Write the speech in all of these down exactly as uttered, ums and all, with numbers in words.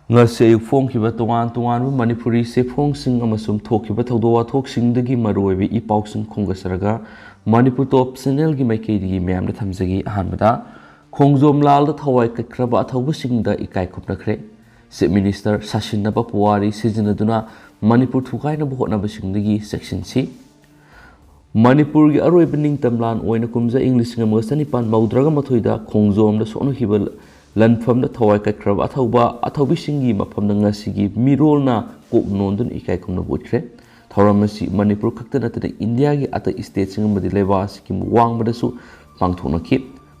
ꯉꯁꯤ ꯑꯌꯨꯛ ꯐꯣꯡꯈꯤꯕ ꯇꯣꯉꯥꯟ ꯇꯣꯉꯥꯟꯕ ꯃꯅꯤꯄꯨꯔꯤ ꯆꯦꯐꯣꯡꯁꯤꯡ ꯑꯃꯁꯨꯡ ꯊꯣꯛꯈꯤꯕ ꯊꯧꯗꯣꯛ ꯋꯥꯊꯣꯛꯁꯤꯡꯗꯒꯤ ꯃꯔꯨꯑꯣꯏꯕ ꯏ ꯄꯥꯎꯁꯤꯡ ꯈꯣꯝꯒꯠꯆꯔꯒ ꯃꯅꯤꯄꯨꯔ ꯇꯣꯞ ꯆꯦꯅꯦꯜꯒꯤ ꯃꯥꯏꯀꯩꯗꯒꯤ ꯃꯌꯥꯝꯗ ꯊꯝꯖꯒꯦ꯫ ꯑꯍꯥꯟꯕꯗ, ꯈꯣꯡꯖꯣꯝ ꯂꯥꯜꯗ ꯊꯋꯥꯏ ꯀꯠꯈ꯭ꯔꯕ ꯑꯊꯧꯕꯁꯤꯡꯗ ꯏꯀꯥꯏ ꯈꯨꯝꯅꯈ꯭ꯔꯦ꯫ ꯆꯤꯐ ꯃꯤꯅꯤꯁꯇꯔ ꯁꯥꯁꯤꯟꯅꯕ ꯄꯨꯋꯥꯔꯤ ꯁꯤꯖꯤꯟꯅꯗꯨꯅ ꯃꯅꯤꯄꯨꯔ ꯊꯨꯒꯥꯏꯅꯕ ꯍꯣꯠꯅꯕꯁꯤꯡꯗꯒꯤ ꯆꯦꯛꯁꯤꯟꯁꯤ꯫ ꯃꯅꯤꯄꯨꯔꯒꯤ ꯑꯔꯣꯏꯕ ꯅꯤꯡꯇꯝ ꯂꯥꯟ ꯑꯣꯏꯅ ꯀꯨꯝꯖꯥ ꯏꯪ ꯂꯤꯁꯤꯡ ꯑꯃꯒ ꯆꯅꯤꯄꯥꯟ ꯃꯧꯗ꯭ꯔꯥꯒ ꯃꯥꯊꯣꯏꯗ ꯈꯣꯡꯖꯣꯝꯗ ꯁꯣꯛꯅꯈꯤꯕ ꯂꯟꯐꯝꯗ ꯊꯋꯥꯏ ꯀꯠꯈ꯭ꯔꯕ ꯑꯊꯧꯕ ꯑꯊꯧꯕꯤꯁꯤꯡꯒꯤ ꯃꯐꯝꯗ ꯉꯁꯤꯒꯤ ꯃꯤꯔꯣꯜꯅ ꯀꯣꯛ ꯅꯣꯟꯗꯨꯅ ꯏꯀꯥꯏ ꯈꯨꯝꯅꯕ ꯎꯠꯈ꯭ꯔꯦ꯫ ꯊꯧꯔꯝ ꯑꯁꯤ ꯃꯅꯤꯄꯨꯔ ꯈꯛꯇ ꯅꯠꯇꯅ ꯏꯟꯗꯤꯌꯥꯒꯤ ꯑꯇꯩ ꯁ꯭ꯇꯦꯠꯁꯤꯡ ꯑꯃꯗꯤ ꯂꯩꯕꯥꯛ ꯑꯁꯤꯒꯤ ꯋꯥꯡꯃꯗꯁꯨ ꯄꯥꯡꯊꯣꯛꯅꯈꯤ꯫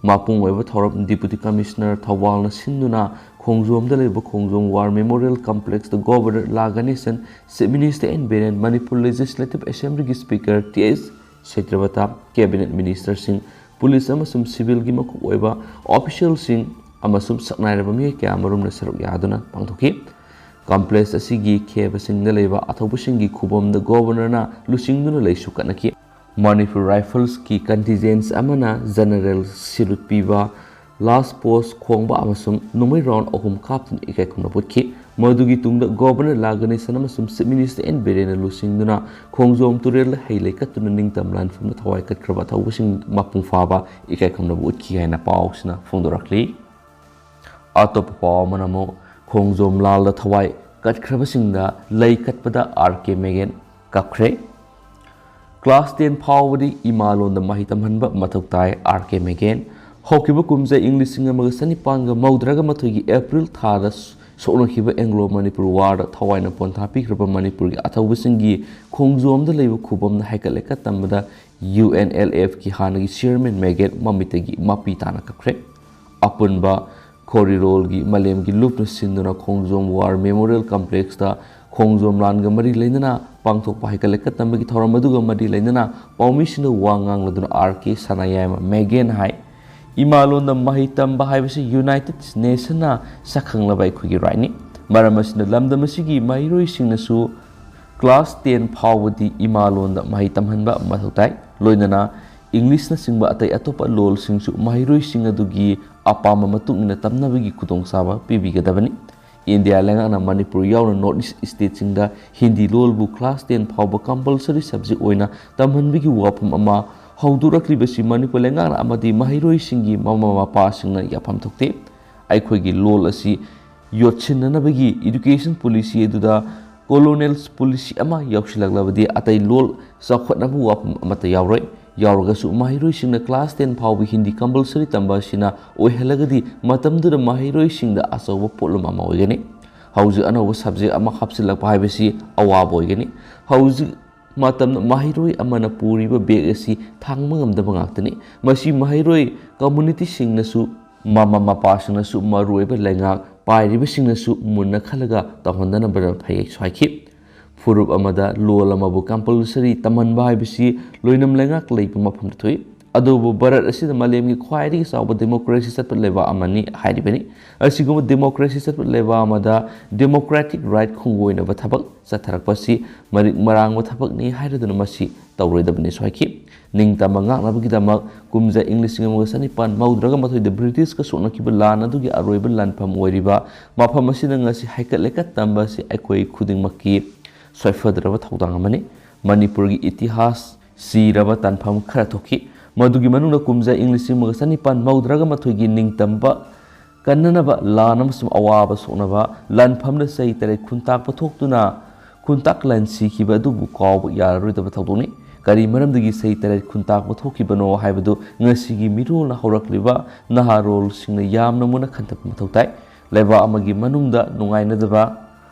ꯃꯄꯨꯡ ꯑꯣꯏꯕ ꯊꯧꯔꯝ ꯗꯤꯄꯨꯇꯤ ꯀꯃꯤꯁꯅꯔ ꯊꯧꯕꯥꯜꯅ ꯁꯤꯟꯗꯨꯅ ꯈꯣꯡꯖꯣꯝꯗ ꯂꯩꯕ ꯈꯣꯡꯖꯣꯝ ꯋꯥꯔ ꯃꯦꯃꯣꯔꯤꯌꯦꯜ ꯀꯝꯄ꯭ꯂꯦꯛꯁꯇ governor La Ganesan, chief minister N Biren, Manipur legislative ꯑꯦꯁꯦꯝꯕ꯭ꯂꯤꯒꯤ speaker T S Satyabrata, cabinet ꯃꯤꯅꯤꯁꯇꯔꯁꯤꯡ, ꯄꯨꯂꯤꯁ ꯑꯃꯁꯨꯡ ꯁꯤꯚꯤꯜꯒꯤ ꯃꯀꯣꯛ ꯑꯣꯏꯕ ꯑꯣꯐꯤꯁꯤꯌꯦꯜꯁꯤꯡ ꯑꯃꯁꯨꯡ ꯁꯛꯅꯥꯏꯔꯕ ꯃꯤꯑꯣꯏ ꯀꯌꯥ ꯑꯃꯔꯣꯝꯅ ꯁꯔꯨꯛ ꯌꯥꯗꯨꯅ ꯄꯥꯡꯊꯣꯛꯈꯤ꯫ ꯀꯝꯄ꯭ꯂꯦꯛꯁ ꯑꯁꯤꯒꯤ ꯈꯦꯕꯁꯤꯡꯗ ꯂꯩꯕ ꯑꯊꯧꯕꯁꯤꯡꯒꯤ ꯈꯨꯕꯝꯗ ꯒꯣꯕꯔꯅꯔꯅ ꯂꯨꯆꯤꯡꯗꯨꯅ ꯂꯩꯁꯨ ꯀꯠꯅꯈꯤ꯫ ꯃꯅꯤꯄꯨꯔ ꯔꯥꯏꯐꯜꯁꯀꯤ ꯀꯟꯇꯤꯟꯖꯦꯟꯁ ꯑꯃꯅ ꯖꯦꯅꯔꯦꯜ ꯁꯤꯂꯨꯠ ꯄꯤꯕ, ꯂꯥꯁ ꯄꯣꯁ ꯈꯣꯡꯕ ꯑꯃꯁꯨꯡ ꯅꯣꯡꯃꯩ ꯔꯥꯎꯟ ꯑꯍꯨꯝ ꯀꯥꯞꯇꯨꯅ ꯏꯀꯥꯏ ꯈꯨꯝꯅꯕ ꯎꯠꯈꯤ꯫ ꯃꯗꯨꯒꯤ ꯇꯨꯡꯗ ꯒꯣꯕꯔꯅꯔ ꯂꯥ ꯒꯅꯦꯁꯟ ꯑꯃꯁꯨꯡ ꯆꯤꯐ ꯃꯤꯅꯤꯁꯇꯔ ꯑꯦꯟ ꯕꯤꯔꯦꯟꯅ ꯂꯨꯆꯤꯡꯗꯨꯅ ꯈꯣꯡꯖꯣꯝ ꯇꯨꯔꯦꯜꯗ ꯍꯩ ꯂꯩ ꯀꯠꯇꯨꯅ ꯅꯤꯡꯇꯝ ꯂꯥꯟꯐꯝꯗ ꯊꯋꯥꯏ ꯀꯠꯈ꯭ꯔꯕ ꯑꯊꯧꯕꯁꯤꯡ ꯃꯄꯨꯡ ꯐꯥꯕ ꯏꯀꯥꯏ ꯈꯨꯝꯅꯕ ꯎꯠꯈꯤ ꯍꯥꯏꯅ ꯄꯥꯎꯁꯤꯅ ꯐꯣꯡꯗꯣꯔꯛꯂꯤ꯫ ꯑꯇꯣꯞꯄ ꯄꯥꯎ ꯑꯃꯅ ꯑꯃꯨꯛ ꯈꯣꯡꯖꯣꯝ ꯂꯥꯜꯗ ꯊꯋꯥꯏ ꯀꯠꯈ꯭ꯔꯕꯁꯤꯡꯗ ꯂꯩ ꯀꯠꯄꯗ ꯑꯥꯔ ꯀꯦ ꯃꯦꯒꯦꯟ ꯀꯞꯈ꯭ꯔꯦ꯫ ꯀ꯭ꯂꯥꯁ ꯇꯦꯟ ꯐꯥꯎꯕꯗꯤ ꯏꯃꯥ ꯂꯣꯟꯗ ꯃꯍꯩ ꯇꯝꯍꯟꯕ ꯃꯊꯧ ꯇꯥꯏ, ꯑꯥꯔ ꯀꯦ ꯃꯦꯒꯦꯟ꯫ ꯍꯧꯈꯤꯕ ꯀꯨꯝꯖꯥ ꯏꯪ ꯂꯤꯁꯤꯡ ꯑꯃꯒ ꯆꯅꯤꯄꯥꯟꯒ ꯃꯧꯗ꯭ꯔꯥꯒ ꯃꯥꯊꯣꯏꯒꯤ ꯑꯦꯄ꯭ꯔꯤꯜ ꯊꯥꯗ ꯁꯣꯛꯅꯈꯤꯕ ꯑꯦꯡꯒ꯭ꯂꯣ ꯃꯅꯤꯄꯨꯔ ꯋꯥꯔꯗ ꯊꯋꯥꯏꯅ ꯄꯣꯟꯊꯥ ꯄꯤꯈ꯭ꯔꯕ ꯃꯅꯤꯄꯨꯔꯒꯤ ꯑꯊꯧꯕꯁꯤꯡꯒꯤ ꯈꯣꯡꯖꯣꯝꯗ ꯂꯩꯕ ꯈꯨꯕꯝꯗ ꯍꯩꯀꯠ ꯂꯩꯀꯠ ꯇꯝꯕꯗ ꯌꯨ ꯑꯦꯟ ꯑꯦꯜ ꯑꯦꯐꯀꯤ ꯍꯥꯟꯅꯒꯤ ꯆꯤꯌꯔꯃꯦꯟ ꯃꯦꯒꯦꯟ ꯃꯃꯤꯠꯇꯒꯤ ꯃꯄꯤ ꯇꯥꯅ ꯀꯞꯈ꯭ꯔꯦ꯫ ꯑꯄꯨꯟꯕ ꯈꯣꯔꯤꯔꯣꯜꯒꯤ ꯃꯥꯂꯦꯝꯒꯤ ꯂꯨꯞꯅ ꯁꯤꯟꯗꯨꯅ ꯈꯣꯡꯖꯣꯝ ꯋꯥꯔ ꯃꯦꯃꯣꯔꯤꯌꯦꯜ ꯀꯝꯄ꯭ꯂꯦꯛꯁꯇ ꯈꯣꯡꯖꯣꯝ ꯂꯥꯟꯒ ꯃꯔꯤ ꯂꯩꯅꯅ ꯄꯥꯡꯊꯣꯛꯄ ꯍꯩꯀꯠ ꯂꯩꯀꯠ ꯇꯝꯕꯒꯤ ꯊꯧꯔꯝ ꯑꯗꯨꯒ ꯃꯔꯤ ꯂꯩꯅꯅ ꯄꯥꯎꯃꯤꯁꯤꯡꯅ ꯋꯥ ꯉꯥꯡꯂꯗꯨꯅ ꯑꯥꯔ ꯀꯦ ꯁꯅꯥꯌꯥꯏꯃ ꯃꯦꯒꯦꯟ ꯍꯥꯏ꯫ ꯏꯃꯥꯂꯣꯟꯗ ꯃꯍꯩ ꯇꯝꯕ ꯍꯥꯏꯕꯁꯤ ꯌꯨꯅꯥꯏꯇꯦꯗ ꯅꯦꯁꯟꯅ ꯁꯛꯈꯪꯂꯕ ꯑꯩꯈꯣꯏꯒꯤ ꯔꯥꯏꯠꯅꯤ꯫ ꯃꯔꯝ ꯑꯁꯤꯅ ꯂꯝꯗꯝ ꯑꯁꯤꯒꯤ ꯃꯍꯩꯔꯣꯏꯁꯤꯡꯅꯁꯨ ꯀ꯭ꯂꯥꯁ ꯇꯦꯟ ꯐꯥꯎꯕꯗꯤ ꯏꯃꯥꯂꯣꯟꯗ ꯃꯍꯩ ꯇꯝꯍꯟꯕ ꯃꯊꯧ ꯇꯥꯏ꯫ ꯂꯣꯏꯅꯅ ꯏꯪꯂꯤꯁꯅꯆꯤꯡꯕ ꯑꯇꯩ ꯑꯇꯣꯞꯄ ꯂꯣꯜꯁꯤꯡꯁꯨ ꯃꯍꯩꯔꯣꯏꯁꯤꯡ ꯑꯗꯨꯒꯤ ꯑꯄꯥꯝꯕ ꯃꯇꯨꯡ ꯏꯟꯅ ꯇꯝꯅꯕꯒꯤ ꯈꯨꯗꯣꯡꯆꯥꯕ ꯄꯤꯕꯤꯒꯗꯕꯅꯤ꯫ ꯏꯟꯗꯤꯌꯥ ꯂꯩꯉꯥꯛꯅ ꯃꯅꯤꯄꯨꯔ ꯌꯥꯎꯅ North East stateꯁꯤꯡꯗ Hindi ꯂꯣꯜꯕꯨ class ten ꯐꯥꯎꯕ compulsory subject ꯑꯣꯏꯅ ꯇꯝꯍꯟꯕꯒꯤ ꯋꯥꯐꯝ ꯑꯃ ꯍꯧꯗꯣꯔꯛꯂꯤꯕꯁꯤ ꯃꯅꯤꯄꯨꯔ ꯂꯩꯉꯥꯛꯅ ꯑꯃꯗꯤ ꯃꯍꯩꯔꯣꯏꯁꯤꯡꯒꯤ ꯃꯃꯥ ꯃꯄꯥꯁꯤꯡꯅ ꯌꯥꯐꯝ ꯊꯣꯛꯇꯦ꯫ ꯑꯩꯈꯣꯏꯒꯤ ꯂꯣꯜ ꯑꯁꯤ ꯌꯣꯠꯁꯤꯟꯅꯅꯕꯒꯤ education policy ꯑꯗꯨꯗ colonial policy ꯑꯃ ꯌꯥꯎꯁꯤꯜꯂꯛꯂꯕꯗꯤ ꯑꯇꯩ ꯂꯣꯜ ꯆꯥꯎꯈꯠꯅꯕ ꯋꯥꯐꯝ ꯑꯃꯠꯇ ꯌꯥꯎꯔꯣꯏ꯫ ꯌꯥꯎꯔꯒꯁꯨ ꯃꯍꯩꯔꯣꯏꯁꯤꯡꯅ class ten ꯐꯥꯎꯕ ꯍꯤꯟꯗꯤ compulsory ꯇꯝꯕ ꯑꯁꯤꯅ ꯑꯣꯏꯍꯜꯂꯒꯗꯤ ꯃꯇꯝꯗꯨꯗ ꯃꯍꯩꯔꯣꯏꯁꯤꯡꯗ ꯑꯆꯧꯕ ꯄꯣꯠꯂꯨꯝ ꯑꯃ ꯑꯣꯏꯒꯅꯤ꯫ ꯍꯧꯖꯤꯛ ꯑꯅꯧꯕ subject ꯑꯃ ꯍꯥꯞꯆꯤꯜꯂꯛꯄ ꯍꯥꯏꯕꯁꯤ ꯑꯋꯥꯕ ꯑꯣꯏꯒꯅꯤ꯫ ꯍꯧꯖꯤꯛ ꯃꯇꯝꯗ ꯃꯍꯩꯔꯣꯏ ꯑꯃꯅ ꯄꯨꯔꯤꯕ bag ꯑꯁꯤ ꯊꯥꯡꯕ ꯉꯝꯗꯕ ꯉꯥꯛꯇꯅꯤ꯫ ꯃꯁꯤ ꯃꯍꯩꯔꯣꯏ communityꯁꯤꯡꯅꯁꯨ, ꯃꯃꯥ ꯃꯄꯥꯁꯤꯡꯅꯁꯨ, ꯃꯔꯨꯑꯣꯏꯕ ꯂꯩꯉꯥꯛ ꯄꯥꯏꯔꯤꯕꯁꯤꯡꯅꯁꯨ ꯃꯨꯟꯅ ꯈꯜꯂꯒ ꯇꯧꯍꯟꯗꯅꯕ ꯐꯩ ꯍꯥꯏꯈꯤ꯫ ꯐꯨꯔꯨꯞ ꯑꯃꯗ ꯂꯣꯜ ꯑꯃꯕꯨ compulsory ꯇꯝꯍꯟꯕ ꯍꯥꯏꯕꯁꯤ ꯂꯣꯏꯅꯝ ꯂꯩꯉꯥꯛ ꯂꯩꯕ ꯃꯐꯝꯗ ꯊꯣꯛꯏ꯫ ꯑꯗꯨꯕꯨ ꯚꯥꯔꯠ ꯑꯁꯤꯗ ꯃꯥꯂꯦꯝꯒꯤ ꯈ꯭ꯋꯥꯏꯗꯒꯤ ꯆꯥꯎꯕ democracy ꯆꯠꯄ ꯂꯩꯕꯥꯛ ꯑꯃꯅꯤ ꯍꯥꯏꯔꯤꯕꯅꯤ꯫ ꯑꯁꯤꯒꯨꯝꯕ democracy ꯆꯠꯄ ꯂꯩꯕꯥꯛ ꯑꯃꯗ democratic right ꯈꯣꯡꯒꯣꯏꯅꯕ ꯊꯕꯛ ꯆꯠꯊꯔꯛꯄ ꯑꯁꯤ ꯃꯔꯤꯛ ꯃꯔꯥꯡꯕ ꯊꯕꯛꯅꯤ ꯍꯥꯏꯔꯗꯨꯅ ꯃꯁꯤ ꯇꯧꯔꯣꯏꯗꯕꯅꯤꯁꯨ ꯍꯥꯏꯈꯤ꯫ ꯅꯤꯡꯇꯝꯕ ꯉꯥꯛꯅꯕꯒꯤꯗꯃꯛ ꯀꯨꯝꯖꯥ ꯏꯪ ꯂꯤꯁꯤꯡ ꯑꯃꯒ ꯆꯅꯤꯄꯥꯟ ꯃꯧꯗ꯭ꯔꯥꯒ ꯃꯥꯊꯣꯏꯗ Britishꯀ ꯁꯣꯛꯅꯈꯤꯕ ꯂꯥꯟ ꯑꯗꯨꯒꯤ ꯑꯔꯣꯏꯕ ꯂꯥꯟꯐꯝ ꯑꯣꯏꯔꯤꯕ ꯃꯐꯝ ꯑꯁꯤꯗ ꯉꯁꯤ ꯍꯩꯀꯠ ꯂꯩꯀꯠ ꯇꯝꯕ ꯑꯁꯤ ꯑꯩꯈꯣꯏ ꯈꯨꯗꯤꯡꯃꯛꯀꯤ ꯁꯣꯏꯐꯗ꯭ꯔꯕ ꯊꯧꯗꯥꯡ ꯑꯃꯅꯤ꯫ ꯃꯅꯤꯄꯨꯔꯒꯤ ꯏꯇꯤꯍꯥꯁ ꯁꯤꯔꯕ ꯇꯥꯟꯐꯝ ꯈꯔ ꯊꯣꯛꯈꯤ꯫ ꯃꯗꯨꯒꯤ ꯃꯅꯨꯡꯗ ꯀꯨꯝꯖꯥ ꯏꯪ ꯂꯤꯁꯤꯡ ꯑꯃꯒ ꯆꯅꯤꯄꯥꯟ ꯃꯧꯗ꯭ꯔꯥꯒ ꯃꯥꯊꯣꯏꯒꯤ ꯅꯤꯡꯇꯝꯕ ꯀꯟꯅꯅꯕ ꯂꯥꯟ ꯑꯃꯁꯨꯡ ꯑꯋꯥꯕ ꯁꯣꯛꯅꯕ ꯂꯥꯟꯐꯝꯗ ꯆꯍꯤ ꯇꯔꯦꯠ ꯈꯨꯟꯇꯥꯛꯄ ꯊꯣꯛꯇꯨꯅ ꯈꯨꯟꯇꯥꯛ ꯂꯥꯟ ꯁꯤꯈꯤꯕ ꯑꯗꯨꯕꯨ ꯀꯥꯎꯕ ꯌꯥꯔꯔꯣꯏꯗꯕ ꯊꯧꯗꯣꯛꯅꯤ꯫ ꯀꯔꯤ ꯃꯔꯝꯗꯒꯤ ꯆꯍꯤ ꯇꯔꯦꯠ ꯈꯨꯟꯇꯥꯛꯄ ꯊꯣꯛꯈꯤꯕꯅꯣ ꯍꯥꯏꯕꯗꯨ ꯉꯁꯤꯒꯤ ꯃꯤꯔꯣꯜꯅ ꯍꯧꯔꯛꯂꯤꯕ ꯅꯍꯥꯔꯣꯜꯁꯤꯡꯅ ꯌꯥꯝꯅ ꯃꯨꯟꯅ ꯈꯟꯊꯕ ꯃꯊꯧ ꯇꯥꯏ꯫ ꯂꯩꯕꯥꯛ ꯑꯃꯒꯤ ꯃꯅꯨꯡꯗ ꯅꯨꯡꯉꯥꯏꯅꯗꯕ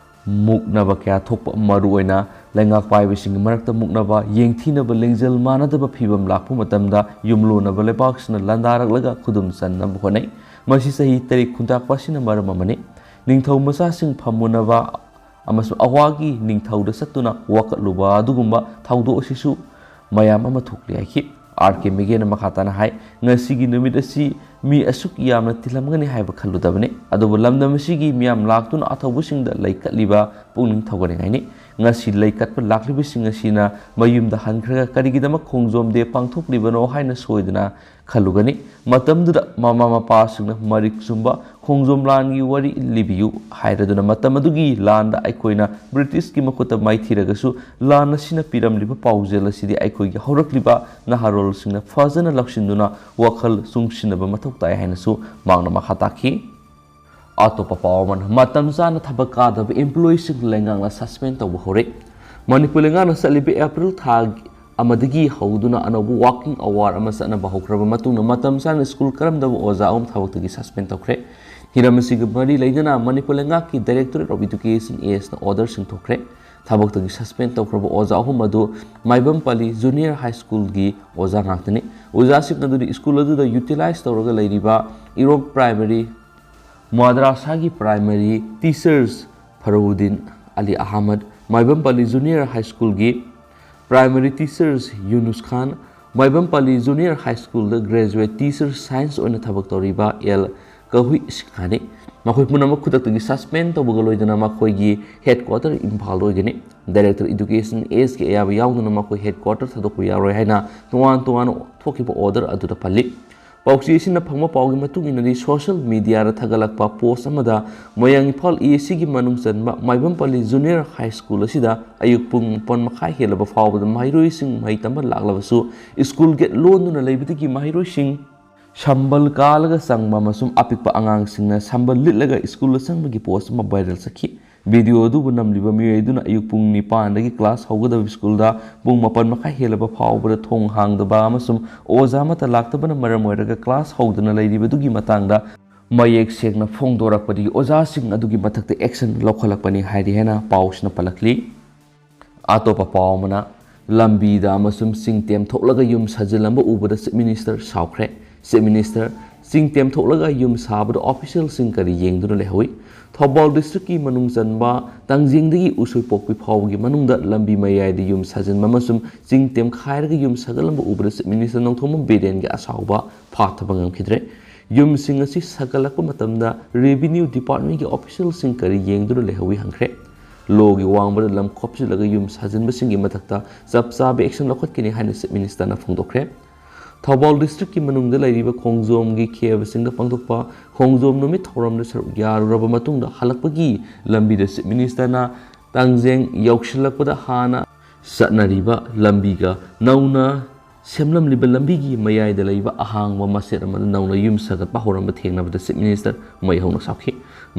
ꯃꯨꯛꯅꯕ ꯀꯌꯥ ꯊꯣꯛꯄ, ꯃꯔꯨꯑꯣꯏꯅ ꯂꯩꯉꯥꯛ ꯄꯥꯏꯕꯁꯤꯡꯒꯤ ꯃꯔꯛꯇ ꯃꯨꯛꯅꯕ, ꯌꯦꯡꯊꯤꯅꯕ, ꯂꯦꯡꯖꯦꯜ ꯃꯥꯟꯅꯗꯕ ꯐꯤꯚꯝ ꯂꯥꯛꯄ ꯃꯇꯝꯗ ꯌꯨꯝꯂꯣꯟꯅꯕ ꯂꯩꯕꯥꯛꯁꯤꯡꯅ ꯂꯥꯟꯗꯥꯔꯛꯂꯒ ꯈꯨꯗꯨꯝ ꯆꯟꯅꯕ ꯍꯣꯠꯅꯩ꯫ ꯃꯁꯤ ꯆꯍꯤ ꯇꯔꯦꯠ ꯈꯨꯟꯇꯥꯛꯄ ꯑꯁꯤꯅ ꯃꯔꯝ ꯑꯃꯅꯤ꯫ ꯅꯤꯡꯊꯧ ꯃꯆꯥꯁꯤꯡ ꯐꯝꯃꯨꯅꯕ ꯑꯃꯁꯨꯡ ꯑꯋꯥꯒꯤ ꯅꯤꯡꯊꯧꯗ ꯆꯠꯇꯨꯅ ꯋꯥꯀꯠꯂꯨꯕ ꯑꯗꯨꯒꯨꯝꯕ ꯊꯧꯗꯣꯛ ꯑꯁꯤꯁꯨ ꯃꯌꯥꯝ ꯑꯃ ꯊꯣꯛꯂꯤ ꯍꯥꯏꯈꯤ꯫ ꯑꯥꯔ ꯀꯦ ꯃꯤꯒꯦꯅ ꯃꯈꯥ ꯇꯥꯅ ꯍꯥꯏ, ꯉꯁꯤꯒꯤ ꯅꯨꯃꯤꯠ ꯑꯁꯤ ꯃꯤ ꯑꯁꯨꯛ ꯌꯥꯝꯅ ꯇꯤꯜꯂꯝꯒꯅꯤ ꯍꯥꯏꯕ ꯈꯜꯂꯨꯗꯕꯅꯤ, ꯑꯗꯨꯕꯨ ꯂꯝꯗꯝ ꯑꯁꯤꯒꯤ ꯃꯤꯌꯥꯝ ꯂꯥꯛꯇꯨꯅ ꯑꯊꯧꯕꯁꯤꯡꯗ ꯂꯩꯀꯠꯂꯤꯕ ꯄꯨꯛꯅꯤꯡ ꯊꯧꯒꯠꯅꯤꯡꯉꯥꯏꯅꯤ꯫ ꯉꯁꯤ ꯂꯩ ꯀꯠꯄ ꯂꯥꯛꯂꯤꯕꯁꯤꯡ ꯑꯁꯤꯅ ꯃꯌꯨꯝꯗ ꯍꯟꯈ꯭ꯔꯒ ꯀꯔꯤꯒꯤꯗꯃꯛ ꯈꯣꯡꯖꯣꯝ ꯗꯦ ꯄꯥꯡꯊꯣꯛꯂꯤꯕꯅꯣ ꯍꯥꯏꯅ ꯁꯣꯏꯗꯅ ꯈꯜꯂꯨꯒꯅꯤ꯫ ꯃꯇꯝꯗꯨꯗ ꯃꯃꯥ ꯃꯄꯥꯁꯤꯡꯅ ꯃꯔꯤꯛ ꯆꯨꯝꯕ ꯈꯣꯡꯖꯣꯝ ꯂꯥꯟꯒꯤ ꯋꯥꯔꯤ ꯂꯤꯕꯤꯌꯨ ꯍꯥꯏꯔꯗꯨꯅ, ꯃꯇꯝ ꯑꯗꯨꯒꯤ ꯂꯥꯟꯗ ꯑꯩꯈꯣꯏꯅ ꯕ꯭ꯔꯤꯇꯤꯁꯀꯤ ꯃꯈꯨꯠꯇ ꯃꯥꯏꯊꯤꯔꯒꯁꯨ ꯂꯥꯟ ꯑꯁꯤꯅ ꯄꯤꯔꯝꯂꯤꯕ ꯄꯥꯎꯖꯦꯜ ꯑꯁꯤꯗꯤ ꯑꯩꯈꯣꯏꯒꯤ ꯍꯧꯔꯛꯂꯤꯕ ꯅꯍꯥꯔꯣꯜꯁꯤꯡꯅ ꯐꯖꯅ ꯂꯧꯁꯤꯟꯗꯨꯅ ꯋꯥꯈꯜ ꯆꯨꯡꯁꯤꯟꯅꯕ ꯃꯊꯧ ꯇꯥꯏ ꯍꯥꯏꯅꯁꯨ ꯃꯍꯥꯛꯅ ꯃꯈꯥ ꯇꯥꯈꯤ꯫ ꯑꯇꯣꯞꯄ ꯄꯥꯎ ꯑꯃꯅ, ꯃꯇꯝ ꯆꯥꯅ ꯊꯕꯛ ꯀꯥꯗꯕ employeeꯁꯤꯡ ꯂꯩꯉꯥꯛꯅ suspend ꯇꯧꯕ ꯍꯧꯔꯦ꯫ ꯃꯅꯤꯄꯨꯔ ꯂꯩꯉꯥꯛꯅ ꯆꯠꯂꯤꯕ ꯑꯦꯄ꯭ꯔꯤꯜ ꯊꯥ ꯑꯃꯗꯒꯤ ꯍꯧꯗꯨꯅ ꯑꯅꯧꯕ working hour ꯑꯃ ꯆꯠꯅꯕ ꯍꯧꯈ꯭ꯔꯕ ꯃꯇꯨꯡꯗ, ꯃꯇꯝ ꯆꯥꯅ ꯁ꯭ꯀꯨꯜ ꯀꯥꯔꯝꯗꯕ ꯑꯣꯖꯥ ꯑꯍꯨꯝ ꯊꯕꯛꯇꯒꯤ suspend ꯇꯧꯈ꯭ꯔꯦ꯫ ꯍꯤꯔꯝ ꯑꯁꯤꯒ ꯃꯔꯤ ꯂꯩꯅꯅ ꯃꯅꯤꯄꯨꯔ ꯂꯩꯉꯥꯛꯀꯤ Directorate of Education, ASꯅ orderꯁꯤꯡ ꯊꯣꯛꯈ꯭ꯔꯦ꯫ ꯊꯕꯛꯇꯒꯤ suspend ꯇꯧꯈ꯭ꯔꯕ ꯑꯣꯖꯥ ꯑꯍꯨꯝ ꯑꯗꯨ ꯃꯥꯏꯕꯝꯄꯜꯂꯤ Junior High Schoolꯒꯤ ꯑꯣꯖꯥ ꯉꯥꯛꯇꯅꯤ꯫ ꯑꯣꯖꯥꯁꯤꯡ ꯑꯗꯨꯗꯤ ꯁ꯭ꯀꯨꯜ ꯑꯗꯨꯗ utilize ꯇꯧꯔꯒ ꯂꯩꯔꯤꯕ ꯏꯔꯣꯛ Primary, ꯃꯗ꯭ꯔꯥꯁꯥꯒꯤ Primary Teachers ꯐꯔꯧꯗꯤꯟ ꯑꯂꯤ Ahmad, ꯃꯥꯏꯕꯝꯄꯜꯂꯤ Junior High Schoolꯒꯤ Primary Teachers ꯌꯨꯅꯨꯁ ꯈꯥꯟ, ꯃꯥꯏꯕꯝꯄꯜꯂꯤ Junior High Schoolꯗ Graduate Teacher Science ꯑꯣꯏꯅ ꯊꯕꯛ ꯇꯧꯔꯤꯕ ꯑꯦꯜ ꯀꯍꯨꯏ ꯁꯤꯡꯍꯥꯅꯤ꯫ ꯃꯈꯣꯏ ꯄꯨꯝꯅꯃꯛ ꯈꯨꯗꯛꯇꯒꯤ suspend ꯇꯧꯕꯒ ꯂꯣꯏꯅꯅ ꯃꯈꯣꯏꯒꯤ headquarter ꯏꯝꯐꯥꯜꯗ ꯑꯣꯏꯒꯅꯤ꯫ Director Education, ASꯀꯤ ꯑꯌꯥꯕ ꯌꯥꯎꯗꯅ ꯃꯈꯣꯏ headquarter ꯊꯥꯗꯣꯛꯄ ꯌꯥꯔꯣꯏ ꯍꯥꯏꯅ ꯇꯣꯉꯥꯟ ꯇꯣꯉꯥꯟꯅ ꯊꯣꯛꯈꯤꯕ order ꯑꯗꯨꯗ ꯄꯜꯂꯤ꯫ ꯄꯥꯎꯆꯦ ꯑꯁꯤꯅ ꯐꯪꯕ ꯄꯥꯎꯒꯤ ꯃꯇꯨꯡ ꯏꯟꯅꯗꯤ, social mediaꯗ ꯊꯥꯒꯠꯂꯛꯄ post ꯑꯃꯗ ꯃꯣꯏꯔꯥꯡ ꯏꯝꯐꯥꯜ ACꯒꯤ ꯃꯅꯨꯡ ꯆꯟꯕ ꯃꯥꯏꯕꯝꯄꯜꯂꯤ Junior High School ꯑꯁꯤꯗ ꯑꯌꯨꯛ ꯄꯨꯡ ꯃꯥꯄꯟ ꯃꯈꯥꯏ ꯍꯦꯜꯂꯕ ꯐꯥꯎꯕꯗ ꯃꯍꯩꯔꯣꯏꯁꯤꯡ ꯃꯍꯩ ꯇꯝꯕ ꯂꯥꯛꯂꯕꯁꯨ, ꯁ꯭ꯀꯨꯜ ꯒꯦꯠ ꯂꯣꯟꯗꯨꯅ ꯂꯩꯕꯗꯒꯤ ꯃꯍꯩꯔꯣꯏꯁꯤꯡ ꯁꯝꯕꯜ ꯀꯥꯜꯂꯒ ꯆꯪꯕ ꯑꯃꯁꯨꯡ ꯑꯄꯤꯛꯄ ꯑꯉꯥꯡꯁꯤꯡꯅ ꯁꯝꯕꯜ ꯂꯤꯠꯂꯒ ꯁ꯭ꯀꯨꯜꯗ ꯆꯪꯕꯒꯤ post ꯑꯃ viral ꯆꯠꯈꯤ꯫ Video ꯑꯗꯨꯕꯨ ꯅꯝꯂꯤꯕ ꯃꯤꯑꯣꯏ ꯑꯗꯨꯅ ꯑꯌꯨꯛ ꯄꯨꯡ ꯅꯤꯄꯥꯟꯗꯒꯤ class ꯍꯧꯒꯗꯕ ꯁ꯭ꯀꯨꯜꯗ ꯄꯨꯡ ꯃꯥꯄꯟ ꯃꯈꯥꯏ ꯍꯦꯜꯂꯕ ꯐꯥꯎꯕꯗ ꯊꯣꯡ ꯍꯥꯡꯗꯕ ꯑꯃꯁꯨꯡ ꯑꯣꯖꯥ ꯑꯃꯠꯇ ꯂꯥꯛꯇꯕꯅ ꯃꯔꯝ ꯑꯣꯏꯔꯒ class ꯍꯧꯗꯅ ꯂꯩꯔꯤꯕꯗꯨꯒꯤ ꯃꯇꯥꯡꯗ ꯃꯌꯦꯛ ꯁꯦꯡꯅ ꯐꯣꯡꯗꯣꯔꯛꯄꯗꯒꯤ ꯑꯣꯖꯥꯁꯤꯡ ꯑꯗꯨꯒꯤ ꯃꯊꯛꯇ action ꯂꯧꯈꯠꯂꯛꯄꯅꯤ ꯍꯥꯏꯔꯤ ꯍꯥꯏꯅ ꯄꯥꯎꯁꯤꯅ ꯄꯜꯂꯛꯂꯤ꯫ ꯑꯇꯣꯞꯄ ꯄꯥꯎ ꯑꯃꯅ, ꯂꯝꯕꯤꯗ ꯑꯃꯁꯨꯡ ꯆꯤꯡ ꯇꯦꯝꯊꯣꯛꯂꯒ ꯌꯨꯝ ꯁꯥꯖꯤꯜꯂꯝꯕ ꯎꯕꯗ Chief Minister ꯁꯥꯎꯈ꯭ꯔꯦ꯫ Chief Minister, ꯆꯤꯡ ꯇꯦꯝꯊꯣꯛꯂꯒ ꯌꯨꯝ ꯁꯥꯕꯗ officialꯁꯤꯡ ꯀꯔꯤ ꯌꯦꯡꯗꯨꯅ ꯂꯩꯍꯧꯏ? ꯊꯧꯕꯥꯜ districtꯀꯤ ꯃꯅꯨꯡ ꯆꯟꯕ ꯇꯥꯡꯖꯤꯡꯗꯒꯤ ꯎꯁꯣꯏꯄꯣꯛꯄꯤ ꯐꯥꯎꯕꯒꯤ ꯃꯅꯨꯡꯗ ꯂꯝꯕꯤ ꯃꯌꯥꯏꯗ ꯌꯨꯝ ꯁꯥꯖꯤꯟꯕ ꯑꯃꯁꯨꯡ ꯆꯤꯡ ꯇꯦꯝꯈꯥꯏꯔꯒ ꯌꯨꯝ ꯁꯥꯒꯠꯂꯝꯕ ꯎꯕꯗ Chief Minister ꯅꯣꯡꯊꯣꯝꯕꯝ ꯕꯤꯔꯦꯟꯒꯤ ꯑꯁꯥꯎꯕ ꯐꯥꯊꯕ ꯉꯝꯈꯤꯗ꯭ꯔꯦ꯫ ꯌꯨꯝꯁꯤꯡ ꯑꯁꯤ ꯁꯥꯒꯠꯂꯛꯄ ꯃꯇꯝꯗ Revenue Departmentꯀꯤ officialꯁꯤꯡ ꯀꯔꯤ ꯌꯦꯡꯗꯨꯅ ꯂꯩꯍꯧꯏ ꯍꯪꯈ꯭ꯔꯦ꯫ ꯂꯣꯒꯤ ꯋꯥꯡꯃꯗ ꯂꯝ ꯈꯣꯞꯆꯤꯜꯂꯒ ꯌꯨꯝ ꯁꯥꯖꯤꯟꯕꯁꯤꯡꯒꯤ ꯃꯊꯛꯇ ꯆꯞ ꯆꯥꯕ action ꯂꯧꯈꯠꯀꯅꯤ ꯍꯥꯏꯅ Chief Minister ꯅ ꯐꯣꯡꯗꯣꯛꯈ꯭ꯔꯦ꯫ ꯊꯧꯕꯥꯜ district ꯀꯤ ꯃꯅꯨꯡꯗ ꯂꯩꯔꯤꯕ ꯈꯣꯡꯖꯣꯝꯒꯤ ꯈꯦꯕꯁꯤꯡꯗ ꯄꯥꯡꯊꯣꯛꯄ ꯈꯣꯡꯖꯣꯝ ꯅꯨꯃꯤꯠ ꯊꯧꯔꯝꯗ ꯁꯔꯨꯛ ꯌꯥꯔꯨꯔꯕ ꯃꯇꯨꯡꯗ ꯍꯜꯂꯛꯄꯒꯤ ꯂꯝꯕꯤꯗ Chief Minister ꯅ ꯇꯥꯡꯖꯦꯡ ꯌꯧꯁꯤꯜꯂꯛꯄꯗ ꯍꯥꯟꯅ ꯆꯠꯅꯔꯤꯕ ꯂꯝꯕꯤꯒ ꯅꯧꯅ ꯁꯦꯝꯂꯝꯂꯤꯕ ꯂꯝꯕꯤꯒꯤ ꯃꯌꯥꯏꯗ ꯂꯩꯕ ꯑꯍꯥꯡꯕ ꯃꯆꯦꯠ ꯑꯃꯗ ꯅꯧꯅ ꯌꯨꯝ ꯁꯥꯒꯠꯄ ꯍꯧꯔꯝꯕ ꯊꯦꯡꯅꯕꯗ Chief Minister ꯃꯩ ꯍꯧꯅ ꯁꯥꯎꯈꯤ꯫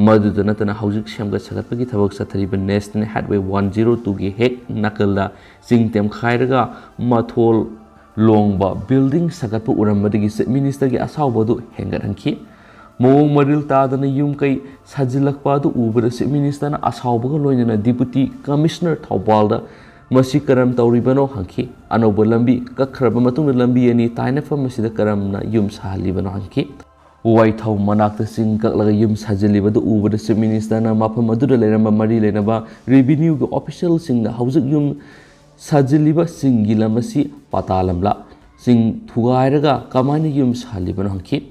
ꯃꯗꯨꯗ ꯅꯠꯇꯅ ꯍꯧꯖꯤꯛ ꯁꯦꯝꯒꯠ ꯁꯥꯒꯠꯄꯒꯤ ꯊꯕꯛ ꯆꯠꯊꯔꯤꯕ National Highway one zero two ꯒꯤ ꯍꯦꯛ ꯅꯥꯀꯜꯗ ꯆꯤꯡ ꯇꯦꯝꯈꯥꯏꯔꯒ ꯃꯊꯣꯜ ꯂꯣꯡꯕ building ꯁꯥꯒꯠꯄ ꯎꯔꯝꯕꯗꯒꯤ Chief Minister ꯒꯤ ꯑꯁꯥꯎꯕ ꯑꯗꯨ ꯍꯦꯟꯒꯠꯍꯟꯈꯤ꯫ ꯃꯑꯣꯡ ꯃꯔꯤꯜ ꯇꯥꯗꯅ ꯌꯨꯝ ꯀꯩ ꯁꯥꯖꯤꯜꯂꯛꯄ ꯑꯗꯨ ꯎꯕꯗ Chief Minister ꯅ ꯑꯁꯥꯎꯕꯒ ꯂꯣꯏꯅꯅ Deputy Commissioner ꯊꯧꯕꯥꯜꯗ ꯃꯁꯤ ꯀꯔꯝ ꯇꯧꯔꯤꯕꯅꯣ ꯍꯪꯈꯤ꯫ ꯑꯅꯧꯕ ꯂꯝꯕꯤ ꯀꯛꯈ꯭ꯔꯕ ꯃꯇꯨꯡꯗ ꯂꯝꯕꯤ ꯑꯅꯤ ꯇꯥꯏꯅꯐꯝ ꯑꯁꯤꯗ ꯀꯔꯝꯅ ꯌꯨꯝ ꯁꯥꯍꯜꯂꯤꯕꯅꯣ ꯍꯪꯈꯤ꯫ ꯋꯥꯏꯊꯧ ꯃꯅꯥꯛꯇ ꯆꯤꯡ ꯀꯛꯂꯒ ꯌꯨꯝ ꯁꯥꯖꯤꯜꯂꯤꯕꯗꯨ ꯎꯕꯗ Chief Minister ꯅ ꯃꯐꯝ ꯑꯗꯨꯗ ꯂꯩꯔꯝꯕ ꯃꯔꯤ ꯂꯩꯅꯕ revenue ꯒꯤ official ꯁꯤꯡꯗ ꯍꯧꯖꯤꯛ ꯌꯨꯝ ꯁꯥꯖꯤꯜꯂꯤꯕ ꯆꯤꯡꯒꯤ ꯂꯝ ꯑꯁꯤ ꯄꯇꯥ ꯂꯝꯂꯥ? ꯆꯤꯡ ꯊꯨꯒꯥꯏꯔꯒ ꯀꯃꯥꯏꯅ ꯌꯨꯝ ꯁꯥꯍꯜꯂꯤꯕꯅꯣ ꯍꯪꯈꯤ꯫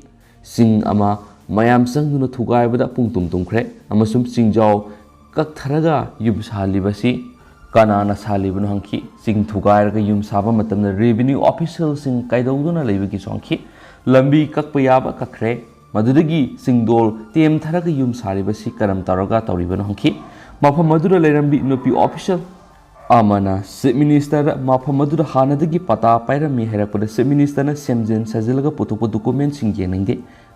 ꯆꯤꯡ ꯑꯃ ꯃꯌꯥꯝ ꯆꯪꯗꯨꯅ ꯊꯨꯒꯥꯏꯕꯗ ꯄꯨꯡ ꯇꯨꯝ ꯇꯨꯝꯈ꯭ꯔꯦ ꯑꯃꯁꯨꯡ ꯆꯤꯡꯖꯥꯎ ꯀꯛꯊꯔꯒ ꯌꯨꯝ ꯁꯥꯍꯜꯂꯤꯕꯁꯤ ꯀꯅꯥꯅ ꯁꯥꯍꯜꯂꯤꯕꯅꯣ ꯍꯪꯈꯤ꯫ ꯆꯤꯡ ꯊꯨꯒꯥꯏꯔꯒ ꯌꯨꯝ ꯁꯥꯕ ꯃꯇꯝꯗ revenue official ꯁꯤꯡ ꯀꯩꯗꯧꯗꯨꯅ ꯂꯩꯕꯒꯦꯁꯨ ꯍꯪꯈꯤ꯫ ꯂꯝꯕꯤ ꯀꯛꯄ ꯌꯥꯕ ꯀꯛꯈ꯭ꯔꯦ꯫ ꯃꯗꯨꯗꯒꯤ ꯆꯤꯡꯗꯣꯜ ꯇꯦꯝꯊꯔꯒ ꯌꯨꯝ ꯁꯥꯔꯤꯕꯁꯤ ꯀꯔꯝ ꯇꯧꯔꯒ ꯇꯧꯔꯤꯕꯅꯣ ꯍꯪꯈꯤ꯫ ꯃꯐꯝ ꯑꯗꯨꯗ ꯂꯩꯔꯝꯕꯤ ꯅꯨꯄꯤ official ꯑꯃꯅ Chief Minister ꯗ ꯃꯐꯝ ꯑꯗꯨꯗ ꯍꯥꯟꯅꯗꯒꯤ ꯄꯇꯥ ꯄꯥꯏꯔꯝꯃꯤ ꯍꯥꯏꯔꯛꯄꯗ Chief Minister ꯅ ꯁꯦꯝꯖꯤꯟ ꯁꯥꯖꯤꯜꯂꯒ ꯄꯨꯊꯣꯛꯄ document ꯁꯤꯡ ꯌꯦꯡꯅꯤꯡꯗꯦ꯫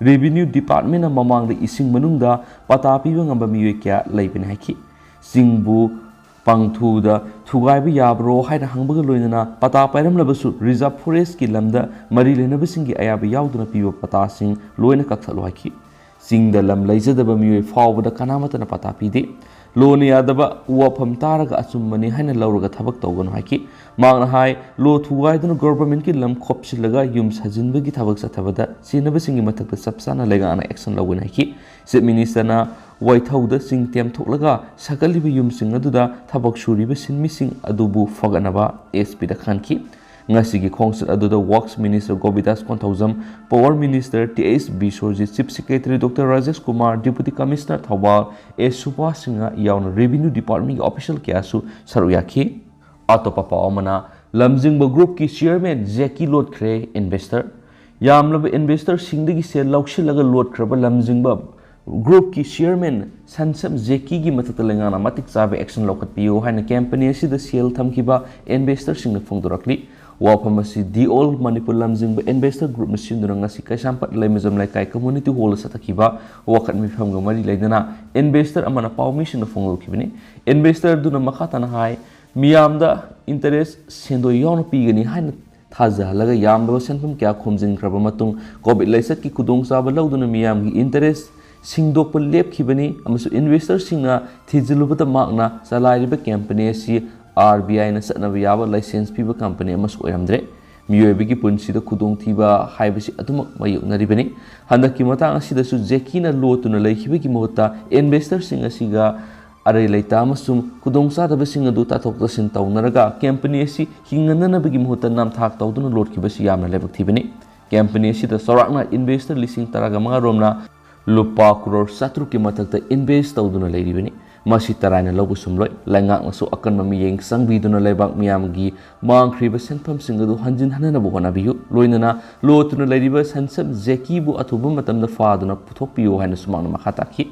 Revenue Department ꯅ ꯃꯃꯥꯡꯗ ꯏꯁꯤꯡ ꯃꯅꯨꯡꯗ ꯄꯇꯥ ꯄꯤꯕ ꯉꯝꯕ ꯃꯤꯑꯣꯏ ꯀꯌꯥ ꯂꯩꯕꯅꯤ ꯍꯥꯏꯈꯤ꯫ ꯆꯤꯡꯕꯨ ꯄꯥꯡꯊꯨꯗ ꯊꯨꯒꯥꯏꯕ ꯌꯥꯕ꯭ꯔꯣ ꯍꯥꯏꯅ ꯍꯪꯕꯒ ꯂꯣꯏꯅꯅ ꯄꯇꯥ ꯄꯥꯏꯔꯝꯂꯕꯁꯨ Reserve Forest ꯀꯤ ꯂꯝꯗ ꯃꯔꯤ ꯂꯩꯅꯕꯁꯤꯡꯒꯤ ꯑꯌꯥꯕ ꯌꯥꯎꯗꯅ ꯄꯤꯕ ꯄꯇꯥꯁꯤꯡ ꯂꯣꯏꯅ ꯀꯛꯊꯠꯂꯣ ꯍꯥꯏꯈꯤ꯫ ꯆꯤꯡꯗ ꯂꯝ ꯂꯩꯖꯗꯕ ꯃꯤꯑꯣꯏ ꯐꯥꯎꯕꯗ ꯀꯅꯥꯃꯠꯇꯅ ꯄꯇꯥ ꯄꯤꯗꯦ꯫ ꯂꯣꯅ ꯌꯥꯗꯕ ꯋꯥꯐꯝ ꯇꯥꯔꯒ ꯑꯆꯨꯝꯕꯅꯤ ꯍꯥꯏꯅ ꯂꯧꯔꯒ ꯊꯕꯛ ꯇꯧꯒꯅꯨ ꯍꯥꯏꯈꯤ꯫ ꯃꯍꯥꯛꯅ ꯍꯥꯏ, ꯂꯣ ꯊꯨꯒꯥꯏꯗꯨꯅ government ꯀꯤ ꯂꯝ ꯈꯣꯞꯆꯤꯜꯂꯒ ꯌꯨꯝ ꯁꯥꯖꯤꯟꯕꯒꯤ ꯊꯕꯛ ꯆꯠꯊꯕꯗ ꯆꯦꯟꯅꯕꯁꯤꯡꯒꯤ ꯃꯊꯛꯇ ꯆꯞ ꯆꯥꯅ ꯂꯩꯉꯥꯛꯅ action ꯂꯧꯒꯅꯤ ꯍꯥꯏꯈꯤ꯫ Chief Minister ꯅ ꯋꯥꯏꯊꯧꯗ ꯆꯤꯡ ꯇꯦꯝꯊꯣꯛꯂꯒ ꯁꯥꯒꯠꯂꯤꯕ ꯌꯨꯝꯁꯤꯡ ꯑꯗꯨꯗ ꯊꯕꯛ ꯁꯨꯔꯤꯕ ꯁꯤꯟꯃꯤꯁꯤꯡ ꯑꯗꯨꯕꯨ ꯐꯒꯠꯅꯕ S P ꯗ ꯈꯟꯈꯤ꯫ ꯉꯁꯤꯒꯤ ꯈꯣꯡꯆꯠ ꯑꯗꯨꯗ Works Minister Govindas Konthoujam, Power Minister T H Biswajit, Chief Secretary doctor Rajesh Kumar, Deputy Commissioner Thoubal A Subash Singh ꯌꯥꯎꯅ Revenue Department ꯒꯤ official ꯀꯌꯥꯁꯨ ꯁꯔꯨꯛ ꯌꯥꯈꯤ꯫ ꯑꯇꯣꯞꯄ ꯄꯥꯎ ꯑꯃꯅ, ꯂꯝꯖꯤꯡꯕ group ꯀꯤ chairman ꯖꯦꯀꯤ ꯂꯣꯠꯈ꯭ꯔꯦ investor꯫ ꯌꯥꯝꯂꯕ investor ꯁꯤꯡꯗꯒꯤ ꯁꯦꯜ ꯂꯧꯁꯤꯜꯂꯒ ꯂꯣꯠꯈ꯭ꯔꯕ ꯂꯝꯖꯤꯡꯕ group ꯀꯤ chairman ꯁꯟꯁꯝ ꯖꯦꯀꯤꯒꯤ ꯃꯊꯛꯇ ꯂꯩꯉꯥꯛꯅ ꯃꯇꯤꯛ ꯆꯥꯕ action ꯂꯧꯈꯠꯄꯤꯌꯨ ꯍꯥꯏꯅ company ꯑꯁꯤꯗ ꯁꯦꯜ ꯊꯝꯈꯤꯕ investor ꯁꯤꯡꯅ ꯐꯣꯡꯗꯣꯔꯛꯂꯤ꯫ ꯋꯥꯐꯝ ꯑꯁꯤ The All Manipur ꯂꯝꯖꯤꯡꯕ investor group ꯅ ꯁꯤꯟꯗꯨꯅ ꯉꯁꯤ ꯀꯩꯁꯥꯝꯄꯥꯠ ꯂꯩꯃꯖꯝ ꯂꯩꯀꯥꯏ community hall ꯗ ꯆꯠꯊꯈꯤꯕ ꯋꯥꯀꯠ ꯃꯤꯐꯝꯒ ꯃꯔꯤ ꯂꯩꯅꯅ investor ꯑꯃꯅ ꯄꯥꯎꯃꯤꯁꯤꯡꯗ ꯐꯣꯡꯗꯣꯛꯈꯤꯕꯅꯤ꯫ Investor ꯗꯨꯅ ꯃꯈꯥ ꯇꯥꯅ ꯍꯥꯏ, ꯃꯤꯌꯥꯝꯗ interest ꯁꯦꯟꯗꯣꯏ ꯌꯥꯎꯅ ꯄꯤꯒꯅꯤ ꯍꯥꯏꯅ ꯊꯥꯖꯍꯜꯂꯒ ꯌꯥꯝꯂꯕ ꯁꯦꯟꯐꯝ ꯀꯌꯥ ꯈꯣꯝꯖꯤꯟꯈ꯭ꯔꯕ ꯃꯇꯨꯡ, COVID ꯂꯥꯏꯆꯠꯀꯤ ꯈꯨꯗꯣꯡꯆꯥꯕ ꯂꯧꯗꯨꯅ ꯃꯤꯌꯥꯝꯒꯤ interest ꯁꯤꯡꯗꯣꯛꯄ ꯂꯦꯞꯈꯤꯕꯅꯤ ꯑꯃꯁꯨꯡ investor ꯁꯤꯡꯅ ꯊꯤꯖꯤꯜꯂꯨꯕꯗ ꯃꯍꯥꯛꯅ ꯆꯂꯥꯏꯔꯤꯕ company ꯑꯁꯤ RBI ꯅ ꯆꯠꯅꯕ ꯌꯥꯕ license ꯄꯤꯕ company ꯑꯃꯁꯨ ꯑꯣꯏꯔꯝꯗ꯭ꯔꯦ꯫ ꯃꯤꯑꯣꯏꯕꯒꯤ ꯄꯨꯟꯁꯤꯗ ꯈꯨꯗꯣꯡꯊꯤꯕ ꯍꯥꯏꯕꯁꯤ ꯑꯗꯨꯃꯛ ꯃꯥꯌꯣꯛꯅꯔꯤꯕꯅꯤ꯫ ꯍꯟꯗꯛꯀꯤ ꯃꯇꯥꯡ ꯑꯁꯤꯗꯁꯨ ꯖꯦꯀꯤꯅ ꯂꯣꯠꯇꯨꯅ ꯂꯩꯈꯤꯕꯒꯤ ꯃꯍꯨꯠꯇ investor ꯁꯤꯡ ꯑꯁꯤꯒ ꯑꯔꯩ ꯂꯩꯇ ꯑꯃꯁꯨꯡ ꯈꯨꯗꯣꯡꯆꯥꯗꯕꯁꯤꯡ ꯑꯗꯨ ꯇꯥꯊꯣꯛ ꯇꯥꯁꯤꯟ ꯇꯧꯅꯔꯒ company ꯑꯁꯤ ꯍꯤꯡꯅꯅꯕꯒꯤ ꯃꯍꯨꯠꯇ ꯅꯝꯊꯥꯛ ꯇꯧꯗꯨꯅ ꯂꯣꯠꯈꯤꯕꯁꯤ ꯌꯥꯝꯅ ꯂꯥꯏꯕꯛ ꯊꯤꯕꯅꯤ꯫ Company ꯑꯁꯤꯗ ꯆꯥꯎꯔꯥꯛꯅ investor ꯂꯤꯁꯤꯡ ꯇꯔꯥꯒ ꯃꯉꯥ ꯔꯣꯝꯅ ꯂꯨꯄꯥ ꯀ꯭ꯔꯣꯔ ꯆꯥꯇ꯭ꯔꯨꯛꯀꯤ ꯃꯊꯛꯇ invest ꯇꯧꯗꯨꯅ ꯂꯩꯔꯤꯕꯅꯤ꯫ ꯃꯁꯤ ꯇꯔꯥꯏꯅ ꯂꯧꯕ ꯁꯨꯝꯂꯣꯏ꯫ ꯂꯩꯉꯥꯛꯅꯁꯨ ꯑꯀꯟꯕ ꯃꯤꯠꯌꯦꯡ ꯆꯪꯕꯤꯗꯨꯅ ꯂꯩꯕꯥꯛ ꯃꯤꯌꯥꯝꯒꯤ ꯃꯥꯡꯈ꯭ꯔꯤꯕ ꯁꯦꯟꯐꯝꯁꯤꯡ ꯑꯗꯨ ꯍꯟꯖꯤꯟ ꯍꯟꯅꯅꯕ ꯍꯣꯠꯅꯕꯤꯌꯨ꯫ ꯂꯣꯏꯅꯅ ꯂꯣꯠꯇꯨꯅ ꯂꯩꯔꯤꯕ ꯁꯟꯁꯝ ꯖꯦꯀꯤꯕꯨ ꯑꯊꯨꯕ ꯃꯇꯝꯗ ꯐꯥꯗꯨꯅ ꯄꯨꯊꯣꯛꯄꯤꯌꯨ ꯍꯥꯏꯅꯁꯨ ꯃꯍꯥꯛꯅ ꯃꯈꯥ ꯇꯥꯈꯤ꯫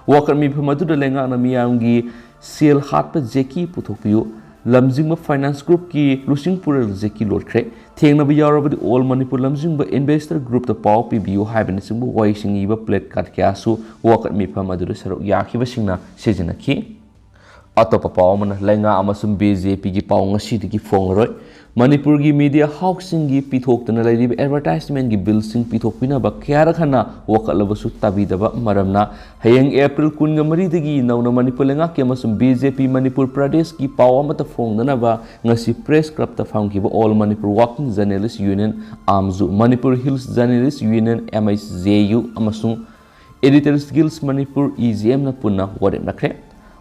ꯋꯥꯀꯠ ꯃꯤꯐꯝ ꯑꯗꯨꯗ ꯂꯩꯉꯥꯛꯅ ꯃꯤꯌꯥꯝꯒꯤ ꯁꯦꯜ ꯍꯥꯠꯄ ꯖꯦꯀꯤ ꯄꯨꯊꯣꯛꯄꯤꯌꯨ, ꯂꯝꯖꯤꯡꯕ finance group ꯀꯤ ꯂꯨꯆꯤꯡ ꯄꯨꯔꯦꯜ ꯖꯦꯀꯤ ꯂꯣꯠꯈ꯭ꯔꯦ, ꯊꯦꯡꯅꯕ ꯌꯥꯎꯔꯕꯗꯤ All Manipur ꯂꯝꯖꯤꯡꯕ investor group ꯇ ꯄꯥꯎ ꯄꯤꯕꯤꯌꯨ ꯍꯥꯏꯕꯅꯆꯤꯡꯕ ꯋꯥꯍꯩꯁꯤꯡ ꯏꯕ placard ꯀꯌꯥꯁꯨ ꯋꯥꯀꯠ ꯃꯤꯐꯝ ꯑꯗꯨꯗ ꯁꯔꯨꯛ ꯌꯥꯈꯤꯕꯁꯤꯡꯅ ꯁꯤꯖꯤꯟꯅꯈꯤ꯫ ꯑꯇꯣꯞꯄ ꯄꯥꯎ ꯑꯃꯅ, ꯂꯩꯉꯥꯛ ꯑꯃꯁꯨꯡ BJP ꯒꯤ ꯄꯥꯎ ꯉꯁꯤꯗꯒꯤ ꯐꯣꯡꯂꯔꯣꯏ꯫ ꯃꯅꯤꯄꯨꯔꯒꯤ media house ꯁꯤꯡꯒꯤ ꯄꯤꯊꯣꯛꯇꯅ ꯂꯩꯔꯤꯕ advertisement ꯀꯤ bill ꯁꯤꯡ ꯄꯤꯊꯣꯛꯄꯤꯅꯕ ꯀꯌꯥꯔꯛ ꯍꯟꯅ ꯋꯥꯀꯠꯂꯕꯁꯨ ꯇꯥꯕꯤꯗꯕ ꯃꯔꯝꯅ, ꯍꯌꯦꯡ April ꯀꯨꯟꯒ ꯃꯔꯤꯗꯒꯤ ꯅꯧꯅ ꯃꯅꯤꯄꯨꯔ ꯂꯩꯉꯥꯛꯀꯤ ꯑꯃꯁꯨꯡ BJP ꯃꯅꯤꯄꯨꯔ ꯄ꯭ꯔꯗꯦꯁꯀꯤ ꯄꯥꯎ ꯑꯃꯠꯇ ꯐꯣꯡꯗꯅꯕ ꯉꯁꯤ Press Club ꯇ ꯐꯝꯈꯤꯕ All Manipur Working Journalist Union, AMJU, Manipur Hills Journalist Union, MHJU, ꯑꯃꯁꯨꯡ Editors Guild Manipur, EGM ꯅ ꯄꯨꯟꯅ ꯋꯥꯔꯦꯞꯅꯈ꯭ꯔꯦ꯫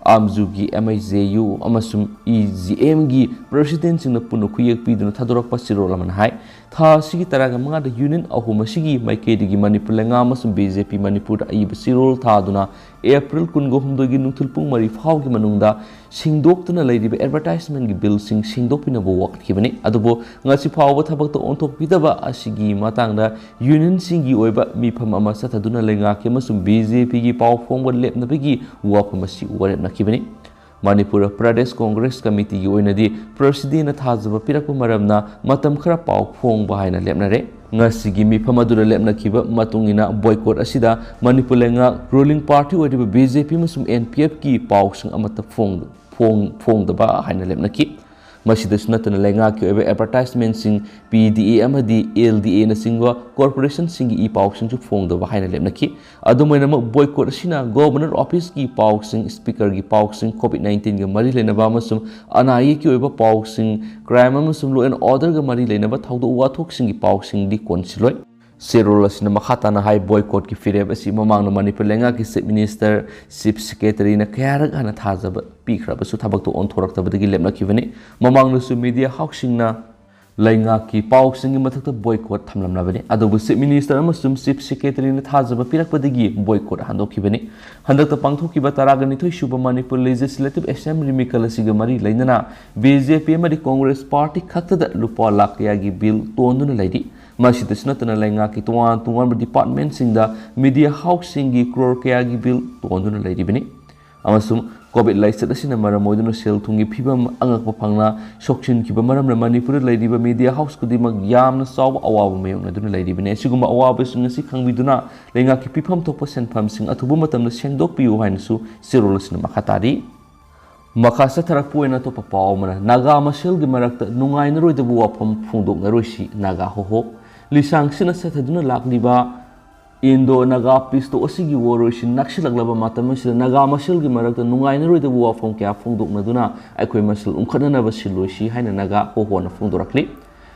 ꯑꯥꯝꯖꯨꯒꯤ M I J U ꯑꯃꯁꯨꯡ E G M ꯒꯤ president ꯁꯤꯡꯅ ꯄꯨꯟꯅ ꯈꯨꯌꯦꯛ ꯄꯤꯗꯨꯅ ꯊꯥꯗꯣꯔꯛꯄ ꯆꯦꯔꯣꯜ ꯑꯃꯅ ꯍꯥꯏ, ꯊꯥ ꯑꯁꯤꯒꯤ ꯇꯔꯥꯒ ꯃꯉꯥꯗ union ꯑꯍꯨꯝ ꯑꯁꯤꯒꯤ ꯃꯥꯏꯀꯩꯗꯒꯤ ꯃꯅꯤꯄꯨꯔ ꯂꯩꯉꯥꯛ ꯑꯃꯁꯨꯡ B J P ꯃꯅꯤꯄꯨꯔꯗ ꯑꯏꯕ ꯆꯦꯔꯣꯜ ꯊꯥꯗꯨꯅ April ꯀꯨꯟꯒ ꯍꯨꯝꯗꯣꯏꯒꯤ ꯅꯨꯡꯊꯤꯜ ꯄꯨꯡ ꯃꯔꯤ ꯐꯥꯎꯒꯤ ꯃꯅꯨꯡꯗ ꯁꯦꯡꯗꯣꯛꯇꯨꯅ ꯂꯩꯔꯤꯕ advertisement ꯀꯤ bill ꯁꯤꯡ ꯁꯦꯡꯗꯣꯛꯄꯤꯅꯕ ꯋꯥꯀꯠꯈꯤꯕꯅꯤ꯫ ꯑꯗꯨꯕꯨ ꯉꯁꯤ ꯐꯥꯎꯕ ꯊꯕꯛꯇ ꯑꯣꯟꯊꯣꯛꯄꯤꯗꯕ ꯑꯁꯤꯒꯤ ꯃꯇꯥꯡꯗ union ꯁꯤꯡꯒꯤ ꯑꯣꯏꯕ ꯃꯤꯐꯝ ꯑꯃ ꯆꯠꯊꯗꯨꯅ ꯂꯩꯉꯥꯛꯀꯤ ꯑꯃꯁꯨꯡ B J P ꯒꯤ ꯄꯥꯎ ꯐꯣꯡꯕ ꯂꯦꯞꯅꯕꯒꯤ ꯋꯥꯐꯝ ꯑꯁꯤ ꯋꯥꯔꯦꯞꯅꯈꯤꯕꯅꯤ꯫ ꯃꯅꯤꯄꯨꯔ ꯄ꯭ꯔꯗꯦꯁ ꯀꯣꯡꯒ꯭ꯔꯦꯁ ꯀꯃꯤꯇꯤꯒꯤ ꯑꯣꯏꯅꯗꯤ president ꯅ ꯊꯥꯖꯕ ꯄꯤꯔꯛꯄ ꯃꯔꯝꯅ ꯃꯇꯝ ꯈꯔ ꯄꯥꯎ ꯐꯣꯡꯕ ꯍꯥꯏꯅ ꯂꯦꯞꯅꯔꯦ꯫ ꯉꯁꯤꯒꯤ ꯃꯤꯐꯝ ꯑꯗꯨꯗ ꯂꯦꯞꯅꯈꯤꯕ ꯃꯇꯨꯡ ꯏꯟꯅ boycott ꯑꯁꯤꯗ ꯃꯅꯤꯄꯨꯔ ꯂꯩꯉꯥꯛ ruling party ꯑꯣꯏꯔꯤꯕ B J P ꯑꯃꯁꯨꯡ N P F ꯀꯤ ꯄꯥꯎꯁꯤꯡ ꯑꯃꯠꯇ ꯐꯣꯡ-, ꯐꯣꯡ-, ꯐꯣꯡꯗꯕ ꯍꯥꯏꯅ ꯂꯦꯞꯅꯈꯤ꯫ ꯃꯁꯤꯗꯁꯨ ꯅꯠꯇꯅ ꯂꯩꯉꯥꯛꯀꯤ ꯑꯣꯏꯕ advertisement ꯁꯤꯡ, P D A ꯑꯃꯗꯤ L D A ꯅꯆꯤꯡꯕ corporation ꯁꯤꯡꯒꯤ ꯏ ꯄꯥꯎꯁꯤꯡꯁꯨ ꯐꯣꯡꯗꯕ ꯍꯥꯏꯅ ꯂꯦꯞꯅꯈꯤ꯫ ꯑꯗꯨꯝ ꯑꯣꯏꯅꯃꯛ, boycott ꯑꯁꯤꯅ Governor Office ꯀꯤ ꯄꯥꯎꯁꯤꯡ, Speaker ꯒꯤ ꯄꯥꯎꯁꯤꯡ, COVID nineteen ꯒ ꯃꯔꯤ ꯂꯩꯅꯕ ꯑꯃꯁꯨꯡ ꯑꯅꯥ ꯑꯌꯦꯛꯀꯤ ꯑꯣꯏꯕ ꯄꯥꯎꯁꯤꯡ, crime ꯑꯃꯁꯨꯡ law and order ꯒ ꯃꯔꯤ ꯂꯩꯅꯕ ꯊꯧꯗꯣꯛ ꯋꯥꯊꯣꯛꯁꯤꯡꯒꯤ ꯄꯥꯎꯁꯤꯡꯗꯤ ꯀꯣꯟꯁꯤꯜꯂꯣꯏ꯫ ꯆꯦꯔꯣꯜ ꯑꯁꯤꯅ ꯃꯈꯥ ꯇꯥꯅ ꯍꯥꯏ, boycott ꯀꯤ ꯐꯤꯔꯦꯞ ꯑꯁꯤ ꯃꯃꯥꯡꯗ ꯃꯅꯤꯄꯨꯔ ꯂꯩꯉꯥꯛꯀꯤ Chief Minister, Chief Secretary ꯅ ꯀꯌꯥꯔꯛ ꯍꯥꯟꯅ ꯊꯥꯖꯕ ꯄꯤꯈ꯭ꯔꯕꯁꯨ ꯊꯕꯛꯇꯨ ꯑꯣꯟꯊꯣꯔꯛꯇꯕꯗꯒꯤ ꯂꯦꯞꯅꯈꯤꯕꯅꯤ꯫ ꯃꯃꯥꯡꯗꯁꯨ media house ꯁꯤꯡꯅ ꯂꯩꯉꯥꯛꯀꯤ ꯄꯥꯎꯁꯤꯡꯒꯤ ꯃꯊꯛꯇ boycott ꯊꯝꯂꯝꯂꯕꯅꯤ꯫ ꯑꯗꯨꯕꯨ Chief Minister ꯑꯃꯁꯨꯡ Chief Secretary ꯅ ꯊꯥꯖꯕ ꯄꯤꯔꯛꯄꯗꯒꯤ boycott ꯍꯟꯗꯣꯛꯈꯤꯕꯅꯤ꯫ ꯍꯟꯗꯛꯇ ꯄꯥꯡꯊꯣꯛꯈꯤꯕ ꯇꯔꯥꯒ ꯅꯤꯊꯣꯏ ꯁꯨꯕ ꯃꯅꯤꯄꯨꯔ Legislative Assembly ꯃꯤꯈꯜ ꯑꯁꯤꯒ ꯃꯔꯤ ꯂꯩꯅꯅ B J P ꯑꯃꯗꯤ Congress party ꯈꯛꯇꯗ ꯂꯨꯄꯥ ꯂꯥꯈ ꯀꯌꯥꯒꯤ bill ꯇꯣꯟꯗꯨꯅ ꯂꯩꯔꯤ꯫ ꯃꯁꯤꯗꯁꯨ ꯅꯠꯇꯅ ꯂꯩꯉꯥꯛꯀꯤ ꯇꯣꯉꯥꯟ ꯇꯣꯉꯥꯟꯕ department ꯁꯤꯡꯗ media house ꯁꯤꯡꯒꯤ crore ꯀꯌꯥꯒꯤ bill ꯇꯣꯟꯗꯨꯅ ꯂꯩꯔꯤꯕꯅꯤ꯫ ꯑꯃꯁꯨꯡ COVID ꯂꯥꯏꯆꯠ ꯑꯁꯤꯅ ꯃꯔꯝ ꯑꯣꯏꯗꯨꯅ ꯁꯦꯜ ꯊꯨꯝꯒꯤ ꯐꯤꯕꯝ ꯑꯉꯛꯄ ꯐꯪꯅ ꯁꯣꯛꯆꯤꯟꯈꯤꯕ ꯃꯔꯝꯅ ꯃꯅꯤꯄꯨꯔꯗ ꯂꯩꯔꯤꯕ media house ꯈꯨꯗꯤꯡꯃꯛ ꯌꯥꯝꯅ ꯆꯥꯎꯕ ꯑꯋꯥꯕ ꯃꯥꯌꯣꯛꯅꯗꯨꯅ ꯂꯩꯔꯤꯕꯅꯤ꯫ ꯑꯁꯤꯒꯨꯝꯕ ꯑꯋꯥꯕꯁꯤꯡ ꯑꯁꯤ ꯈꯪꯕꯤꯗꯨꯅ ꯂꯩꯉꯥꯛꯀꯤ ꯄꯤꯐꯝ ꯊꯣꯛꯄ ꯁꯦꯟꯐꯝꯁꯤꯡ ꯑꯊꯨꯕ ꯃꯇꯝꯗ ꯁꯦꯡꯗꯣꯛꯄꯤꯌꯨ ꯍꯥꯏꯅꯁꯨ ꯆꯦꯔꯣꯜ ꯑꯁꯤꯅ ꯃꯈꯥ ꯇꯥꯔꯤ꯫ ꯃꯈꯥ ꯆꯠꯊꯔꯛꯄ ꯑꯣꯏꯅ ꯑꯇꯣꯞꯄ ꯄꯥꯎ ꯑꯃꯅ, ꯅꯥꯒꯥ ꯃꯁꯦꯜꯒꯤ ꯃꯔꯛꯇ ꯅꯨꯡꯉꯥꯏꯅꯔꯣꯏꯗꯕ ꯋꯥꯐꯝ ꯐꯣꯡꯗꯣꯛꯅꯔꯣꯏꯁꯤ, ꯅꯥꯒꯥ ꯍꯣꯍꯣ꯫ ꯂꯤꯁꯥꯡ ꯁꯤꯠꯅ ꯆꯠꯊꯗꯨꯅ ꯂꯥꯛꯂꯤꯕ Indo Naga peace talk ꯑꯁꯤꯒꯤ ꯋꯥꯔꯣꯏꯁꯤꯟ ꯅꯛꯁꯤꯜꯂꯛꯂꯕ ꯃꯇꯝ ꯑꯁꯤꯗ ꯅꯥꯒꯥ ꯃꯁꯦꯜꯒꯤ ꯃꯔꯛꯇ ꯅꯨꯡꯉꯥꯏꯅꯔꯣꯏꯗꯕ ꯋꯥꯐꯝ ꯀꯌꯥ ꯐꯣꯡꯗꯣꯛꯅꯗꯨꯅ ꯑꯩꯈꯣꯏ ꯃꯁꯦꯜ ꯎꯝꯈꯠꯅꯅꯕ ꯁꯤꯜꯂꯣꯏꯁꯤ ꯍꯥꯏꯅ ꯅꯥꯒꯥ ꯍꯣꯍꯣꯅ ꯐꯣꯡꯗꯣꯔꯛꯂꯤ꯫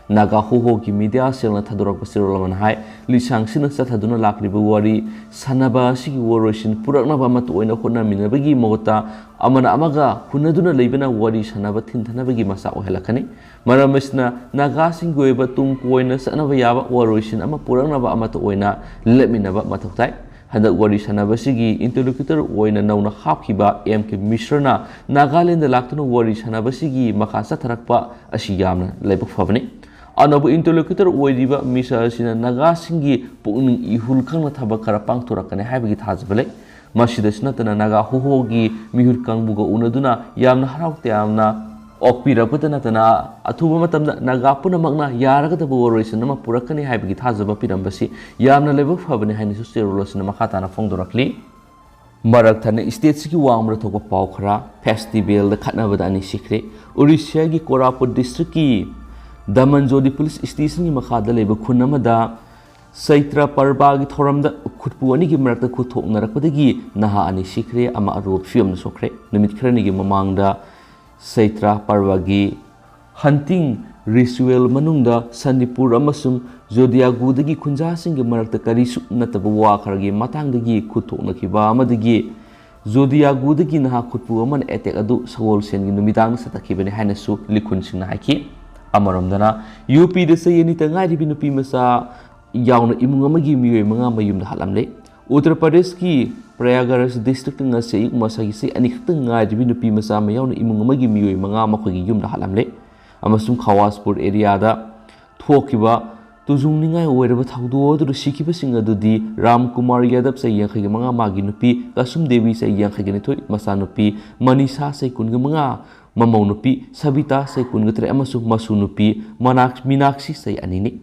ꯅꯥꯒꯥ ꯍꯣꯍꯣꯒꯤ ꯃꯤꯗꯤꯌꯥ ꯁꯦꯜꯅ ꯊꯥꯗꯣꯔꯛꯄ ꯆꯦꯔꯣꯜ ꯑꯃꯅ ꯍꯥꯏ, ꯂꯤꯁꯥꯡꯁꯤꯟꯅ ꯆꯠꯊꯗꯨꯅ ꯂꯥꯛꯂꯤꯕ ꯋꯥꯔꯤ ꯁꯥꯟꯅꯕ ꯑꯁꯤꯒꯤ ꯋꯥꯔꯣꯏꯁꯤꯟ ꯄꯨꯔꯛꯅꯕ ꯑꯃꯠꯇ ꯑꯣꯏꯅ ꯍꯣꯠꯅꯃꯤꯟꯅꯕꯒꯤ ꯃꯍꯨꯠꯇ ꯑꯃꯅ ꯑꯃꯒ ꯍꯨꯟꯅꯗꯨꯅ ꯂꯩꯕꯅ ꯋꯥꯔꯤ ꯁꯥꯟꯅꯕ ꯊꯤꯟꯊꯅꯕꯒꯤ ꯃꯆꯥꯛ ꯑꯣꯏꯍꯜꯂꯛꯀꯅꯤ꯫ ꯃꯔꯝ ꯑꯁꯤꯅ ꯅꯥꯒꯥꯁꯤꯡꯒꯤ ꯑꯣꯏꯕ ꯇꯨꯡ ꯀꯣꯏꯅ ꯆꯠꯅꯕ ꯌꯥꯕ ꯋꯥꯔꯣꯏꯁꯤꯟ ꯑꯃ ꯄꯨꯔꯛꯅꯕ ꯑꯃꯠꯇ ꯑꯣꯏꯅ ꯂꯦꯞꯃꯤꯟꯅꯕ ꯃꯊꯧ ꯇꯥꯏ꯫ ꯍꯟꯗꯛ ꯋꯥꯔꯤ ꯁꯥꯟꯅꯕꯁꯤꯒꯤ ꯏꯟꯇꯔꯂꯣꯀ꯭ꯌꯨꯇꯔ ꯑꯣꯏꯅ ꯅꯧꯅ ꯍꯥꯞꯈꯤꯕ ꯑꯦꯝ ꯀꯦ ꯃꯤꯁ꯭ꯔꯅ ꯅꯥꯒꯥꯂꯦꯟꯗ ꯂꯥꯛꯇꯨꯅ ꯋꯥꯔꯤ ꯁꯥꯟꯅꯕꯁꯤꯒꯤ ꯃꯈꯥ ꯆꯠꯊꯔꯛꯄ ꯑꯁꯤ ꯌꯥꯝꯅ ꯂꯥꯏꯕꯛ ꯐꯕꯅꯤ꯫ ꯑꯅꯧꯕ ꯏꯟꯇꯔꯂꯣꯀ꯭ꯌꯨꯇꯔ ꯑꯣꯏꯔꯤꯕ ꯃꯤꯁ꯭ꯔ ꯑꯁꯤꯅ ꯅꯥꯒꯥꯁꯤꯡꯒꯤ ꯄꯨꯛꯅꯤꯡ ꯏꯍꯨꯜ ꯈꯪꯅ ꯊꯕꯛ ꯈꯔ ꯄꯥꯡꯊꯣꯔꯛꯀꯅꯤ ꯍꯥꯏꯕꯒꯤ ꯊꯥꯖꯕ ꯂꯩ꯫ ꯃꯁꯤꯗꯁꯨ ꯅꯠꯇꯅ ꯅꯥꯒꯥ ꯍꯣꯍꯣꯒꯤ ꯃꯤꯍꯨꯠ ꯀꯥꯡꯕꯨꯒ ꯎꯅꯗꯨꯅ ꯌꯥꯝꯅ ꯍꯔꯥꯎ ꯇꯌꯥꯝꯅ ꯑꯣꯛꯄꯤꯔꯛꯄꯇ ꯅꯠꯇꯅ ꯑꯊꯨꯕ ꯃꯇꯝꯗ ꯅꯥꯒꯥ ꯄꯨꯝꯅꯃꯛꯅ ꯌꯥꯔꯒꯗꯕ ꯋꯥꯔꯣꯏꯁꯤꯟ ꯑꯃ ꯄꯨꯔꯛꯀꯅꯤ ꯍꯥꯏꯕꯒꯤ ꯊꯥꯖꯕ ꯄꯤꯔꯝꯕꯁꯤ ꯌꯥꯝꯅ ꯂꯥꯏꯕꯛ ꯐꯕꯅꯤ ꯍꯥꯏꯅꯁꯨ ꯆꯦꯔꯣꯜ ꯑꯁꯤꯅ ꯃꯈꯥ ꯇꯥꯅ ꯐꯣꯡꯗꯣꯔꯛꯂꯤ꯫ ꯃꯔꯛ ꯊꯠꯅ ꯁ꯭ꯇꯦꯠꯁꯤꯒꯤ ꯋꯥꯡꯃꯗ ꯊꯣꯛꯄ ꯄꯥꯎ ꯈꯔ꯫ ꯐꯦꯁꯇꯤꯚꯦꯜꯗ ꯈꯠꯅꯕꯗ ꯑꯅꯤ ꯁꯤꯈ꯭ꯔꯦ꯫ ꯎꯔꯤꯁ꯭ꯌꯥꯒꯤ ꯀꯣꯔꯥꯄꯨꯠ ꯗꯤꯁꯇ꯭ꯔꯤꯛꯀꯤ ꯗꯃꯟꯖꯣꯗꯤ ꯄꯨꯂꯤꯁ ꯁ꯭ꯇꯦꯁꯟꯒꯤ ꯃꯈꯥꯗ ꯂꯩꯕ ꯈꯨꯟ ꯑꯃꯗ ꯆꯩꯇ꯭ꯔ ꯄꯔꯕꯥꯒꯤ ꯊꯧꯔꯝꯗ ꯈꯨꯠꯄꯨ ꯑꯅꯤꯒꯤ ꯃꯔꯛꯇ ꯈꯨꯠ ꯊꯣꯛꯅꯔꯛꯄꯗꯒꯤ ꯅꯍꯥ ꯑꯅꯤ ꯁꯤꯈ꯭ꯔꯦ, ꯑꯃ ꯑꯔꯨꯕ ꯐꯤꯕꯝꯗ ꯁꯣꯛꯈ꯭ꯔꯦ꯫ ꯅꯨꯃꯤꯠ ꯈꯔꯅꯤꯒꯤ ꯃꯃꯥꯡꯗ ꯆꯩꯇ꯭ꯔ ꯄꯔꯕꯥꯒꯤ ꯍꯟꯇꯤꯡ ꯔꯤꯆꯨꯋꯦꯜ ꯃꯅꯨꯡꯗ ꯁꯟꯗꯤꯄꯨꯔ ꯑꯃꯁꯨꯡ ꯖꯣꯗꯤꯌꯥꯒꯨꯗꯒꯤ ꯈꯨꯟꯖꯥꯁꯤꯡꯒꯤ ꯃꯔꯛꯇ ꯀꯔꯤꯁꯨ ꯅꯠꯇꯕ ꯋꯥ ꯈꯔꯒꯤ ꯃꯇꯥꯡꯗꯒꯤ ꯈꯨꯠ ꯊꯣꯛꯅꯈꯤꯕ ꯑꯃꯗꯒꯤ ꯖꯣꯗꯤꯌꯥꯒꯨꯗꯒꯤ ꯅꯍꯥ ꯈꯨꯠꯄꯨ ꯑꯃꯅ ꯑꯦꯇꯦꯛ ꯑꯗꯨ ꯁꯒꯣꯜꯁꯦꯟꯒꯤ ꯅꯨꯃꯤꯗꯥꯡꯗ ꯆꯠꯊꯈꯤꯕꯅꯤ ꯍꯥꯏꯅꯁꯨ ꯂꯤꯈꯨꯟꯁꯤꯡꯅ ꯍꯥꯏꯈꯤ꯫ ꯑꯃꯔꯣꯝꯗꯅ, ꯌꯨ ꯄꯤꯗ ꯆꯍꯤ ꯑꯅꯤꯇ ꯉꯥꯏꯔꯤꯕꯤ ꯅꯨꯄꯤ ꯃꯆꯥ ꯌꯥꯎꯅ ꯏꯃꯨꯡ ꯑꯃꯒꯤ ꯃꯤꯑꯣꯏ ꯃꯉꯥ ꯃꯌꯨꯝꯗ ꯍꯜꯂꯝꯂꯦ꯫ ꯎꯠꯇꯔ ꯄ꯭ꯔꯗꯦꯁꯀꯤ ꯄ꯭ꯔꯌꯥꯒꯔꯥꯖ ꯗꯤꯁꯇ꯭ꯔꯤꯛꯇ ꯉꯁꯤ ꯑꯌꯨꯛ ꯃꯁꯥꯒꯤ ꯆꯍꯤ ꯑꯅꯤꯈꯛꯇ ꯉꯥꯏꯔꯤꯕꯤ ꯅꯨꯄꯤ ꯃꯆꯥ ꯑꯃ ꯌꯥꯎꯅ ꯏꯃꯨꯡ ꯑꯃꯒꯤ ꯃꯤꯑꯣꯏ ꯃꯉꯥ ꯃꯈꯣꯏꯒꯤ ꯌꯨꯝꯗ ꯍꯜꯂꯝꯂꯦ꯫ ꯑꯃꯁꯨꯡ ꯈꯋꯥꯁꯄꯨꯔ ꯑꯦꯔꯤꯌꯥꯗ ꯊꯣꯛꯈꯤꯕ ꯇꯨꯖꯨꯡꯅꯤꯡꯉꯥꯏ ꯑꯣꯏꯔꯕ ꯊꯧꯗꯣꯛ ꯑꯗꯨꯗ ꯁꯤꯈꯤꯕꯁꯤꯡ ꯑꯗꯨꯗꯤ ꯔꯥꯝ ꯀꯨꯃꯥꯔ ꯌꯥꯗꯕ, ꯆꯍꯤ ꯌꯥꯡꯈꯩꯒ ꯃꯉꯥ, ꯃꯥꯒꯤ ꯅꯨꯄꯤ, ꯀꯁꯨꯝ ꯗꯦꯕꯤ, ꯆꯍꯤ ꯌꯥꯡꯈꯩꯒ ꯅꯤꯊꯣꯏ, ꯃꯆꯥꯅꯨꯄꯤ, ꯃꯅꯤꯁꯥ, ꯆꯍꯤ ꯀꯨꯟꯒ ꯃꯉꯥ, ꯃꯃꯧ ꯅꯨꯄꯤ, ꯁꯕꯤꯇꯥ, ꯆꯍꯤ ꯀꯨꯟꯒ ꯇꯔꯦꯠ, ꯑꯃꯁꯨꯡ ꯃꯁꯨ ꯅꯨꯄꯤ, ꯃꯅꯥꯛ-, ꯃꯤꯅꯥꯛꯁꯤ, ꯆꯍꯤ ꯑꯅꯤꯅꯤ꯫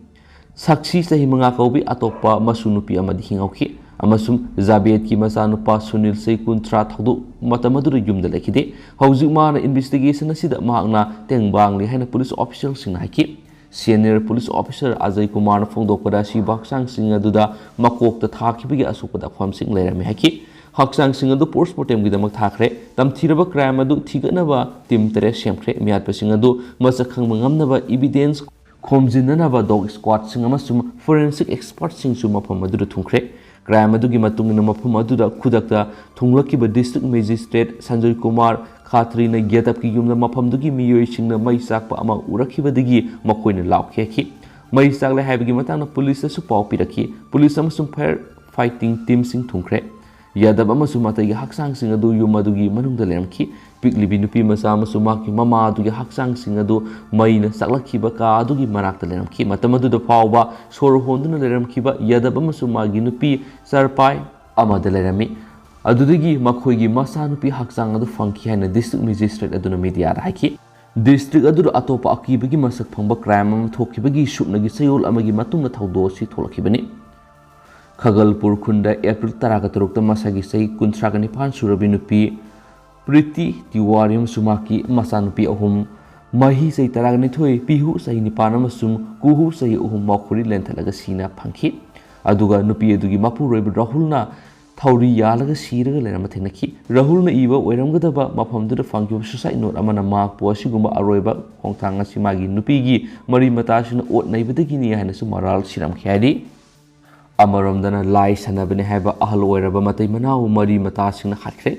ꯁꯥꯛꯁꯤ, ꯆꯍꯤ ꯃꯉꯥ ꯀꯧꯕꯤ ꯑꯇꯣꯞꯄ ꯃꯁꯨ ꯅꯨꯄꯤ ꯑꯃꯗꯤ ꯍꯤꯡꯍꯧꯈꯤ, ꯑꯃꯁꯨꯡ ꯖꯥꯕꯦꯗꯀꯤ ꯃꯆꯥꯅꯨꯄꯥ ꯁꯨꯅꯤꯜ, ꯆꯍꯤ ꯀꯨꯟꯊ꯭ꯔꯥ, ꯊꯧꯗꯣꯛ ꯃꯇꯝ ꯑꯗꯨꯗ ꯌꯨꯝꯗ ꯂꯩꯈꯤꯗꯦ꯫ ꯍꯧꯖꯤꯛ ꯃꯥꯅ ꯏꯟꯚꯦꯁꯇꯤꯒꯦꯁꯟ ꯑꯁꯤꯗ ꯃꯍꯥꯛꯅ ꯇꯦꯡꯕꯥꯡꯂꯤ ꯍꯥꯏꯅ ꯄꯨꯂꯤꯁ ꯑꯣꯐꯤꯁꯤꯌꯦꯜꯁꯤꯡꯅ ꯍꯥꯏꯈꯤ꯫ ꯁꯦꯅꯤꯌꯔ ꯄꯨꯂꯤꯁ ꯑꯣꯐꯤꯁꯥꯔ ꯑꯖꯌ ꯀꯨꯃꯥꯔꯅ ꯐꯣꯡꯗꯣꯛꯄꯗ, ꯑꯁꯤꯕ ꯍꯛꯆꯥꯡꯁꯤꯡ ꯑꯗꯨꯗ ꯃꯀꯣꯛꯇ ꯊꯥꯈꯤꯕꯒꯤ ꯑꯁꯣꯛꯄ ꯗꯥꯛꯐꯝꯁꯤꯡ ꯂꯩꯔꯝꯃꯤ ꯍꯥꯏꯈꯤ꯫ ꯍꯛꯆꯥꯡꯁꯤꯡ ꯑꯗꯨ ꯄꯣꯁ꯭ꯠꯃꯣꯔꯇꯦꯝꯒꯤꯗꯃꯛ ꯊꯥꯈ꯭ꯔꯦ꯫ ꯇꯝꯊꯤꯔꯕ ꯀ꯭ꯔꯥꯏꯝ ꯑꯗꯨ ꯊꯤꯒꯠꯅꯕ ꯇꯤꯝ ꯇꯔꯦꯠ ꯁꯦꯝꯈ꯭ꯔꯦ꯫ ꯃꯤꯍꯥꯠꯄꯁꯤꯡ ꯑꯗꯨ ꯃꯁꯛ ꯈꯪꯕ ꯉꯝꯅꯕ ꯏꯚꯤꯗꯦꯟꯁ ꯈꯣꯝꯖꯤꯟꯅꯅꯕ ꯗꯣꯒ ꯁ꯭ꯀ꯭ꯋꯥꯗꯁꯤꯡ ꯑꯃꯁꯨꯡ ꯐꯣꯔꯦꯟꯁꯤꯛ ꯑꯦꯛꯁꯄꯔꯠꯁꯤꯡꯁꯨ ꯃꯐꯝ ꯑꯗꯨꯗ ꯊꯨꯡꯈ꯭ꯔꯦ꯫ ꯀ꯭ꯔꯥꯏꯝ ꯑꯗꯨꯒꯤ ꯃꯇꯨꯡ ꯏꯟꯅ ꯃꯐꯝ ꯑꯗꯨꯗ ꯈꯨꯗꯛꯇ ꯊꯨꯡꯂꯛꯈꯤꯕ ꯗꯤꯁꯇ꯭ꯔꯤꯛ ꯃꯦꯖꯤꯁꯇ꯭ꯔꯦꯠ ꯁꯟꯖꯣꯏ ꯀꯨꯃꯥꯔ ꯈꯥꯇ꯭ꯔꯤꯅ ꯌꯥꯗꯕꯀꯤ ꯌꯨꯝꯗ ꯃꯐꯝꯗꯨꯒꯤ ꯃꯤꯑꯣꯏꯁꯤꯡꯅ ꯃꯩ ꯆꯥꯛꯄ ꯑꯃ ꯎꯔꯛꯈꯤꯕꯗꯒꯤ ꯃꯈꯣꯏꯅ ꯂꯥꯎꯈꯤ ꯍꯥꯏꯈꯤ꯫ ꯃꯩ ꯆꯥꯛꯂꯦ ꯍꯥꯏꯕꯒꯤ ꯃꯇꯥꯡꯗ ꯄꯨꯂꯤꯁꯇꯁꯨ ꯄꯥꯎ ꯄꯤꯔꯛꯈꯤ꯫ ꯄꯨꯂꯤꯁ ꯑꯃꯁꯨꯡ ꯐꯥꯌꯔ ꯐꯥꯏꯇꯤꯡ ꯇꯤꯝꯁꯤꯡ ꯊꯨꯡꯈ꯭ꯔꯦ꯫ ꯌꯥꯗꯕ ꯑꯃꯁꯨꯡ ꯑꯇꯩꯒꯤ ꯍꯛꯆꯥꯡꯁꯤꯡ ꯑꯗꯨ ꯌꯨꯝ ꯑꯗꯨꯒꯤ ꯃꯅꯨꯡꯗ ꯂꯩꯔꯝꯈꯤ꯫ ꯄꯤꯛꯂꯤꯕꯤ ꯅꯨꯄꯤ ꯃꯆꯥ ꯑꯃꯁꯨꯡ ꯃꯍꯥꯛꯀꯤ ꯃꯃꯥ ꯑꯗꯨꯒꯤ ꯍꯛꯆꯥꯡꯁꯤꯡ ꯑꯗꯨ ꯃꯩꯅ ꯆꯥꯛꯂꯛꯈꯤꯕ ꯀꯥ ꯑꯗꯨꯒꯤ ꯃꯅꯥꯛꯇ ꯂꯩꯔꯝꯈꯤ꯫ ꯃꯇꯝ ꯑꯗꯨꯗ ꯐꯥꯎꯕ ꯁꯣꯔ ꯍꯣꯟꯗꯨꯅ ꯂꯩꯔꯝꯈꯤꯕ ꯌꯥꯗꯕ ꯑꯃꯁꯨꯡ ꯃꯥꯒꯤ ꯅꯨꯄꯤ ꯆꯔꯄꯥꯏ ꯑꯃꯗ ꯂꯩꯔꯝꯃꯤ꯫ ꯑꯗꯨꯗꯒꯤ ꯃꯈꯣꯏꯒꯤ ꯃꯆꯥꯅꯨꯄꯤ ꯍꯛꯆꯥꯡ ꯑꯗꯨ ꯐꯪꯈꯤ ꯍꯥꯏꯅ ꯗꯤꯁꯇ꯭ꯔꯤꯛ ꯃꯦꯖꯤꯁꯇ꯭ꯔꯦꯠ ꯑꯗꯨꯅ ꯃꯤꯗꯤꯌꯥꯗ ꯍꯥꯏꯈꯤ꯫ ꯗꯤꯁꯇ꯭ꯔꯤꯛ ꯑꯗꯨꯗ ꯑꯇꯣꯞꯄ ꯑꯀꯤꯕꯒꯤ ꯃꯁꯛ ꯐꯪꯕ ꯀ꯭ꯔꯥꯏꯝ ꯑꯃ ꯊꯣꯛꯈꯤꯕꯒꯤ ꯁꯨꯞꯅꯒꯤ ꯆꯌꯣꯜ ꯑꯃꯒꯤ ꯃꯇꯨꯡꯗ ꯊꯧꯗꯣꯛ ꯑꯁꯤ ꯊꯣꯛꯂꯛꯈꯤꯕꯅꯤ꯫ ꯈꯒꯜꯄꯨꯔ ꯈꯨꯟꯗ ꯑꯦꯄ꯭ꯔꯤꯜ ꯇꯔꯥꯒ ꯇꯔꯨꯛꯇ ꯃꯁꯥꯒꯤ ꯆꯍꯤ ꯀꯨꯟꯊ꯭ꯔꯥꯒ ꯅꯤꯄꯥꯟ ꯁꯨꯔꯕꯤ ꯅꯨꯄꯤ ꯄ꯭ꯔꯤꯇꯤ ꯇꯤꯋꯥꯔꯤ ꯑꯃꯁꯨꯡ ꯃꯍꯥꯛꯀꯤ ꯃꯆꯥꯅꯨꯄꯤ ꯑꯍꯨꯝ, ꯃꯍꯤ ꯆꯍꯤ ꯇꯔꯥꯒ ꯅꯤꯊꯣꯏ, ꯄꯤꯍꯨ ꯆꯍꯤ ꯅꯤꯄꯥꯟ ꯑꯃꯁꯨꯡ ꯀꯨꯍꯨ ꯆꯍꯤ ꯑꯍꯨꯝ ꯃꯈꯣꯏ ꯂꯦꯟꯊꯠꯂꯒ ꯁꯤꯅ ꯐꯪꯈꯤ꯫ ꯑꯗꯨꯒ ꯅꯨꯄꯤ ꯑꯗꯨꯒꯤ ꯃꯄꯨꯔꯣꯏꯕ ꯔꯥꯍꯨꯜꯅ ꯊꯧꯔꯤ ꯌꯥꯜꯂꯒ ꯁꯤꯔꯒ ꯂꯩꯔꯝꯕ ꯊꯦꯡꯅꯈꯤ꯫ ꯔꯥꯍꯨꯜꯅ ꯏꯕ ꯑꯣꯏꯔꯝꯒꯗꯕ ꯃꯐꯝꯗꯨꯗ ꯐꯪꯈꯤꯕ ꯁꯨꯁꯥꯏꯠ ꯅꯣꯠ ꯑꯃꯅ ꯃꯍꯥꯛꯄꯨ ꯑꯁꯤꯒꯨꯝꯕ ꯑꯔꯣꯏꯕ ꯈꯣꯡꯊꯥꯡ ꯑꯁꯤ ꯃꯥꯒꯤ ꯅꯨꯄꯤꯒꯤ ꯃꯔꯤ ꯃꯇꯥꯁꯤꯡꯅ ꯑꯣꯠ ꯅꯩꯕꯗꯒꯤꯅꯤ ꯍꯥꯏꯅꯁꯨ ꯃꯔꯥꯜ ꯁꯤꯔꯝꯈꯤ ꯍꯥꯏꯔꯤ꯫ ꯑꯃꯔꯣꯝꯗꯅ ꯂꯥꯏ ꯁꯥꯟꯅꯕꯅꯤ ꯍꯥꯏꯕ ꯑꯍꯜ ꯑꯣꯏꯔꯕ ꯃꯇꯩ ꯃꯅꯥꯎ ꯃꯔꯤ ꯃꯇꯥꯁꯤꯡꯅ ꯍꯥꯠꯈ꯭ꯔꯦ꯫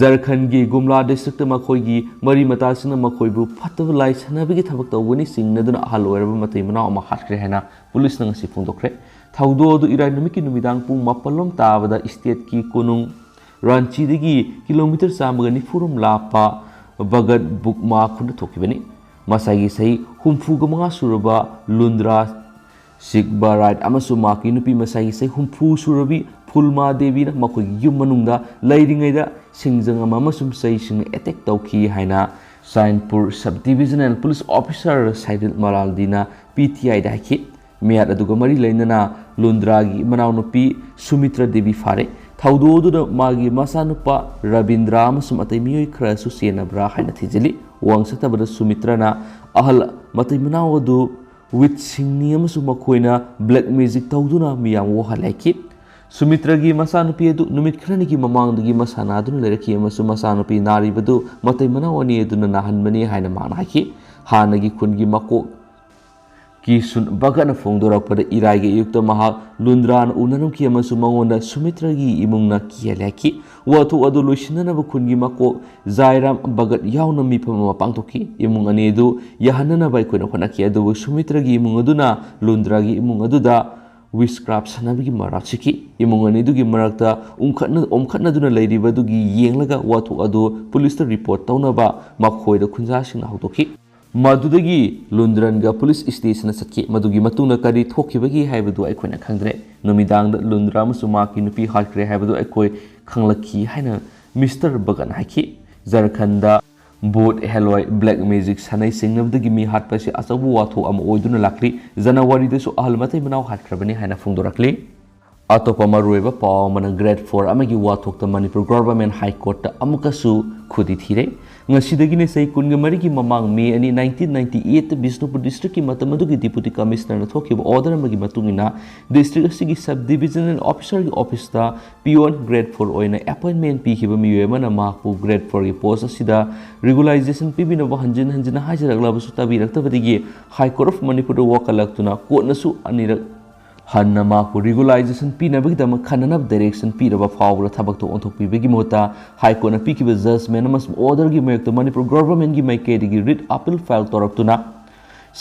ꯖꯔꯈꯟꯒꯤ ꯒꯨꯝꯂꯥ ꯗꯤꯁꯇ꯭ꯔꯤꯛꯇ ꯃꯈꯣꯏꯒꯤ ꯃꯔꯤ ꯃꯇꯥꯁꯤꯡꯅ ꯃꯈꯣꯏꯕꯨ ꯐꯠꯇꯕ ꯂꯥꯏ ꯁꯥꯟꯅꯕꯒꯤ ꯊꯕꯛ ꯇꯧꯒꯅꯤ ꯆꯤꯡꯅꯗꯨꯅ ꯑꯍꯜ ꯑꯣꯏꯔꯕ ꯃꯇꯩ ꯃꯅꯥꯎ ꯑꯃ ꯍꯥꯠꯈ꯭ꯔꯦ ꯍꯥꯏꯅ ꯄꯨꯂꯤꯁꯅ ꯉꯁꯤ ꯐꯣꯡꯗꯣꯛꯈ꯭ꯔꯦ꯫ ꯊꯧꯗꯣꯛ ꯑꯗꯨ ꯏꯔꯥꯏ ꯅꯨꯃꯤꯠꯀꯤ ꯅꯨꯃꯤꯗꯥꯡ ꯄꯨꯡ ꯃꯥꯄꯜ ꯂꯣꯝ ꯇꯥꯕꯗ ꯏꯁꯇꯦꯠꯀꯤ ꯀꯣꯅꯨꯡ ꯔꯥꯟꯆꯤꯗꯒꯤ ꯀꯤꯂꯣꯃꯤꯇꯔ ꯆꯥꯝꯃꯒ ꯅꯤꯐꯨ ꯔꯣꯝ ꯂꯥꯞꯄ ꯕꯒꯠ ꯕꯨꯛꯃꯥ ꯈꯨꯟꯗ ꯊꯣꯛꯈꯤꯕꯅꯤ꯫ ꯃꯁꯥꯒꯤ ꯆꯍꯤ ꯍꯨꯝꯐꯨꯒ ꯃꯉꯥ ꯁꯨꯔꯕ ꯂꯨꯟꯗ꯭ꯔꯥ ꯁꯤꯛꯕ ꯔꯥꯏꯠ ꯑꯃꯁꯨꯡ ꯃꯍꯥꯛꯀꯤ ꯅꯨꯄꯤ ꯃꯁꯥꯒꯤ ꯆꯍꯤ ꯍꯨꯝꯐꯨ ꯁꯨꯔꯕꯤ ꯐꯨꯜꯃꯥ ꯗꯦꯕꯤꯅ ꯃꯈꯣꯏꯒꯤ ꯌꯨꯝ ꯃꯅꯨꯡꯗ ꯂꯩꯔꯤꯉꯩꯗ ꯁꯤꯡꯖꯪ ꯑꯃ ꯑꯃꯁꯨꯡ ꯆꯩꯁꯤꯡꯅ ꯑꯦꯇꯦꯛ ꯇꯧꯈꯤ ꯍꯥꯏꯅ Chainpur sub divisional police officer Saidil ꯃꯔꯥꯜꯗꯤꯅ ꯄꯤ ꯇꯤ ꯑꯥꯏꯗ ꯍꯥꯏꯈꯤ꯫ ꯃꯤꯍꯥꯠ ꯑꯗꯨꯒ ꯃꯔꯤ ꯂꯩꯅꯅ ꯂꯨꯟꯗ꯭ꯔꯥꯒꯤ ꯃꯅꯥꯎꯅꯨꯄꯤ ꯁꯨꯃꯤꯇ꯭ꯔ ꯗꯦꯕꯤ ꯐꯥꯔꯦ꯫ ꯊꯧꯗꯣꯛ ꯑꯗꯨꯗ ꯃꯥꯒꯤ ꯃꯆꯥꯅꯨꯄꯥ ꯔꯕꯤꯟꯗ꯭ꯔꯥ ꯑꯃꯁꯨꯡ ꯑꯇꯩ ꯃꯤꯑꯣꯏ ꯈꯔꯁꯨ ꯆꯦꯟꯅꯕ꯭ꯔꯥ ꯍꯥꯏꯅ ꯊꯤꯖꯤꯜꯂꯤ꯫ ꯋꯥꯡ ꯆꯠꯇꯕꯗ ꯁꯨꯃꯤꯇ꯭ꯔꯅ ꯑꯍꯜ ꯃꯇꯩ ꯃꯅꯥꯎ ꯑꯗꯨ ꯋꯤꯠꯁꯤꯡꯅꯤ ꯑꯃꯁꯨꯡ ꯃꯈꯣꯏꯅ ꯕ꯭ꯂꯦꯛ ꯃꯦꯖꯤꯛ ꯇꯧꯗꯨꯅ ꯃꯤꯌꯥꯝ ꯋꯥꯍꯜꯂꯦ ꯍꯥꯏꯈꯤ꯫ ꯁꯨꯃꯤꯇ꯭ꯔꯒꯤ ꯃꯆꯥꯅꯨꯄꯤ ꯑꯗꯨ ꯅꯨꯃꯤꯠ ꯈꯔꯅꯤꯒꯤ ꯃꯃꯥꯡꯗꯒꯤ ꯃꯁꯥ ꯅꯥꯗꯨꯅ ꯂꯩꯔꯛꯈꯤ ꯑꯃꯁꯨꯡ ꯃꯆꯥꯅꯨꯄꯤ ꯅꯥꯔꯤꯕꯗꯨ ꯃꯇꯩ ꯃꯅꯥꯎ ꯑꯅꯤ ꯑꯗꯨꯅ ꯅꯥꯍꯟꯕꯅꯤ ꯍꯥꯏꯅ ꯃꯍꯥꯛꯅ ꯍꯥꯏꯈꯤ꯫ ꯍꯥꯟꯅꯒꯤ ꯈꯨꯟꯒꯤ ꯃꯀꯣꯛ ꯀꯤꯁꯨꯟ ꯚꯒꯠꯅ ꯐꯣꯡꯗꯣꯔꯛꯄꯗ ꯏꯔꯥꯏꯒꯤ ꯑꯌꯨꯛꯇ ꯃꯍꯥꯛ ꯂꯨꯟꯗ꯭ꯔꯥꯅ ꯎꯅꯔꯝꯈꯤ ꯑꯃꯁꯨꯡ ꯃꯉꯣꯟꯗ ꯁꯨꯃꯤꯇ꯭ꯔꯒꯤ ꯏꯃꯨꯡꯅ ꯀꯤꯍꯜꯂꯦ ꯍꯥꯏꯈꯤ꯫ ꯋꯥꯊꯣꯛ ꯑꯗꯨ ꯂꯣꯏꯁꯤꯟꯅꯅꯕ ꯈꯨꯟꯒꯤ ꯃꯀꯣꯛ ꯖꯥꯏꯔꯥꯝ ꯚꯒꯠ ꯌꯥꯎꯅ ꯃꯤꯐꯝ ꯑꯃ ꯄꯥꯡꯊꯣꯛꯈꯤ꯫ ꯏꯃꯨꯡ ꯑꯅꯤ ꯑꯗꯨ ꯌꯥꯍꯟꯅꯅꯕ ꯑꯩꯈꯣꯏꯅ ꯍꯣꯠꯅꯈꯤ, ꯑꯗꯨꯕꯨ ꯁꯨꯃꯤꯇ꯭ꯔꯒꯤ ꯏꯃꯨꯡ ꯑꯗꯨꯅ ꯂꯨꯟꯗ꯭ꯔꯥꯒꯤ ꯏꯃꯨꯡ ꯑꯗꯨꯗ ꯋꯤꯁꯀ꯭ꯔꯥꯐ ꯁꯥꯟꯅꯕꯒꯤ ꯃꯔꯥꯜ ꯁꯤꯈꯤ꯫ ꯏꯃꯨꯡ ꯑꯅꯤꯗꯨꯒꯤ ꯃꯔꯛꯇ ꯎꯝꯈꯠꯅ-, ꯑꯣꯝꯈꯠꯅꯗꯨꯅ ꯂꯩꯔꯤꯕꯗꯨꯒꯤ ꯌꯦꯡꯂꯒ ꯋꯥꯊꯣꯛ ꯑꯗꯨ ꯄꯨꯂꯤꯁꯇ ꯔꯤꯄꯣꯔꯠ ꯇꯧꯅꯕ ꯃꯈꯣꯏꯗ ꯈꯨꯟꯖꯥꯁꯤꯡꯅ ꯍꯧꯗꯣꯛꯈꯤ꯫ ꯃꯗꯨꯗꯒꯤ ꯂꯨꯟꯗ꯭ꯔꯟꯒ ꯄꯨꯂꯤꯁ ꯏꯁꯇꯦꯁꯟꯗ ꯆꯠꯈꯤ꯫ ꯃꯗꯨꯒꯤ ꯃꯇꯨꯡꯗ ꯀꯔꯤ ꯊꯣꯛꯈꯤꯕꯒꯦ ꯍꯥꯏꯕꯗꯨ ꯑꯩꯈꯣꯏꯅ ꯈꯪꯗ꯭ꯔꯦ꯫ ꯅꯨꯃꯤꯗꯥꯡꯗ ꯂꯨꯟꯗ꯭ꯔꯥ ꯑꯃꯁꯨꯡ ꯃꯍꯥꯛꯀꯤ ꯅꯨꯄꯤ ꯍꯥꯠꯈ꯭ꯔꯦ ꯍꯥꯏꯕꯗꯨ ꯑꯩꯈꯣꯏ ꯈꯪꯂꯛꯈꯤ ꯍꯥꯏꯅ ꯃꯤꯁꯇꯔ ꯕꯒꯟ ꯍꯥꯏꯈꯤ꯫ ꯖꯔꯈꯟꯗ ꯚꯨꯠ, ꯍꯦꯂꯣꯏ, ꯕ꯭ꯂꯦꯛ ꯃꯦꯖꯤꯛ ꯁꯥꯟꯅꯩ ꯆꯤꯡꯅꯕꯗꯒꯤ ꯃꯤ ꯍꯥꯠꯄ ꯑꯁꯤ ꯑꯆꯧꯕ ꯋꯥꯊꯣꯛ ꯑꯃ ꯑꯣꯏꯗꯨꯅ ꯂꯥꯛꯂꯤ꯫ ꯖꯅꯋꯥꯔꯤꯗꯁꯨ ꯑꯍꯜ ꯃꯇꯩ ꯃꯅꯥꯎ ꯍꯥꯠꯈ꯭ꯔꯕꯅꯤ ꯍꯥꯏꯅ ꯐꯣꯡꯗꯣꯔꯛꯂꯤ꯫ ꯑꯇꯣꯞꯄ ꯃꯔꯨꯑꯣꯏꯕ ꯄꯥꯎ ꯑꯃꯅ ꯒ꯭ꯔꯦꯗ ꯐꯣꯔ ꯑꯃꯒꯤ ꯋꯥꯊꯣꯛꯇ ꯃꯅꯤꯄꯨꯔ ꯒꯣꯚꯔꯟꯃꯦꯟꯠ ꯍꯥꯏ ꯀꯣꯔꯠꯇ ꯑꯃꯨꯛꯀꯁꯨ ꯈꯨꯗꯤ ꯊꯤꯔꯦ꯫ ꯉꯁꯤꯗꯒꯤꯅ ꯆꯍꯤ ꯀꯨꯟꯒ ꯃꯔꯤꯒꯤ ꯃꯃꯥꯡ ꯃꯦ ꯑꯅꯤ, ꯅꯥꯏꯟꯇꯤꯟ ꯅꯥꯏꯟꯇꯤ ꯑꯩꯠꯇ ꯕꯤꯁꯅꯨꯄꯨꯔ ꯗꯤꯁꯇ꯭ꯔꯤꯛꯀꯤ ꯃꯇꯝ ꯑꯗꯨꯒꯤ ꯗꯤꯄꯨꯇꯤ ꯀꯃꯤꯁꯅꯔꯅ ꯊꯣꯛꯈꯤꯕ ꯑꯣꯔꯗꯔ ꯑꯃꯒꯤ ꯃꯇꯨꯡ ꯏꯟꯅ ꯗꯤꯁꯇ꯭ꯔꯤꯛ ꯑꯁꯤꯒꯤ ꯁꯕ ꯗꯤꯕꯤꯖꯅꯦꯜ ꯑꯣꯐꯤꯁꯔꯒꯤ ꯑꯣꯐꯤꯁꯇ ꯄꯤꯌꯣꯟ ꯒ꯭ꯔꯦꯗ ꯐꯣꯔ ꯑꯣꯏꯅ ꯑꯦꯄꯣꯏꯟꯃꯦꯟꯠ ꯄꯤꯈꯤꯕ ꯃꯤꯑꯣꯏ ꯑꯃꯅ ꯃꯍꯥꯛꯄꯨ ꯒ꯭ꯔꯦꯗ ꯐꯣꯔꯒꯤ ꯄꯣꯁ ꯑꯁꯤꯗ ꯔꯤꯒꯨꯂꯥꯏꯖꯦꯁꯟ ꯄꯤꯕꯤꯅꯕ ꯍꯟꯖꯤꯟ ꯍꯟꯖꯤꯟꯅ ꯍꯥꯏꯖꯔꯛꯂꯕꯁꯨ ꯇꯥꯕꯤꯔꯛꯇꯕꯗꯒꯤ ꯍꯥꯏ ꯀꯣꯔꯠ ꯑꯣꯐ ꯃꯅꯤꯄꯨꯔꯗ ꯋꯥꯀꯠꯂꯛꯇꯨꯅ ꯀꯣꯔꯠꯅꯁꯨ ꯑꯅꯤꯔꯛ ꯍꯟꯅ ꯃꯍꯥꯛꯄꯨ ꯔꯤꯒꯨꯂꯥꯏꯖꯦꯁꯟ ꯄꯤꯅꯕꯒꯤꯗꯃꯛ ꯈꯟꯅꯅꯕ ꯗꯥꯏꯔꯦꯛꯁꯟ ꯄꯤꯔꯕ ꯐꯥꯎꯕꯗ ꯊꯕꯛꯇ ꯑꯣꯟꯊꯣꯛꯄꯤꯕꯒꯤ ꯃꯍꯨꯠꯇ ꯍꯥꯏ ꯀꯣꯔꯠꯅ ꯄꯤꯈꯤꯕ ꯖꯖꯃꯦꯟ ꯑꯃꯁꯨꯡ ꯑꯣꯔꯗꯔꯒꯤ ꯃꯥꯌꯣꯛꯇ ꯃꯅꯤꯄꯨꯔ ꯒꯣꯚꯔꯟꯃꯦꯟꯠꯀꯤ ꯃꯥꯏꯀꯩꯗꯒꯤ ꯔꯤꯠ ꯑꯄꯤꯜ ꯐꯥꯏꯜ ꯇꯧꯔꯛꯇꯨꯅ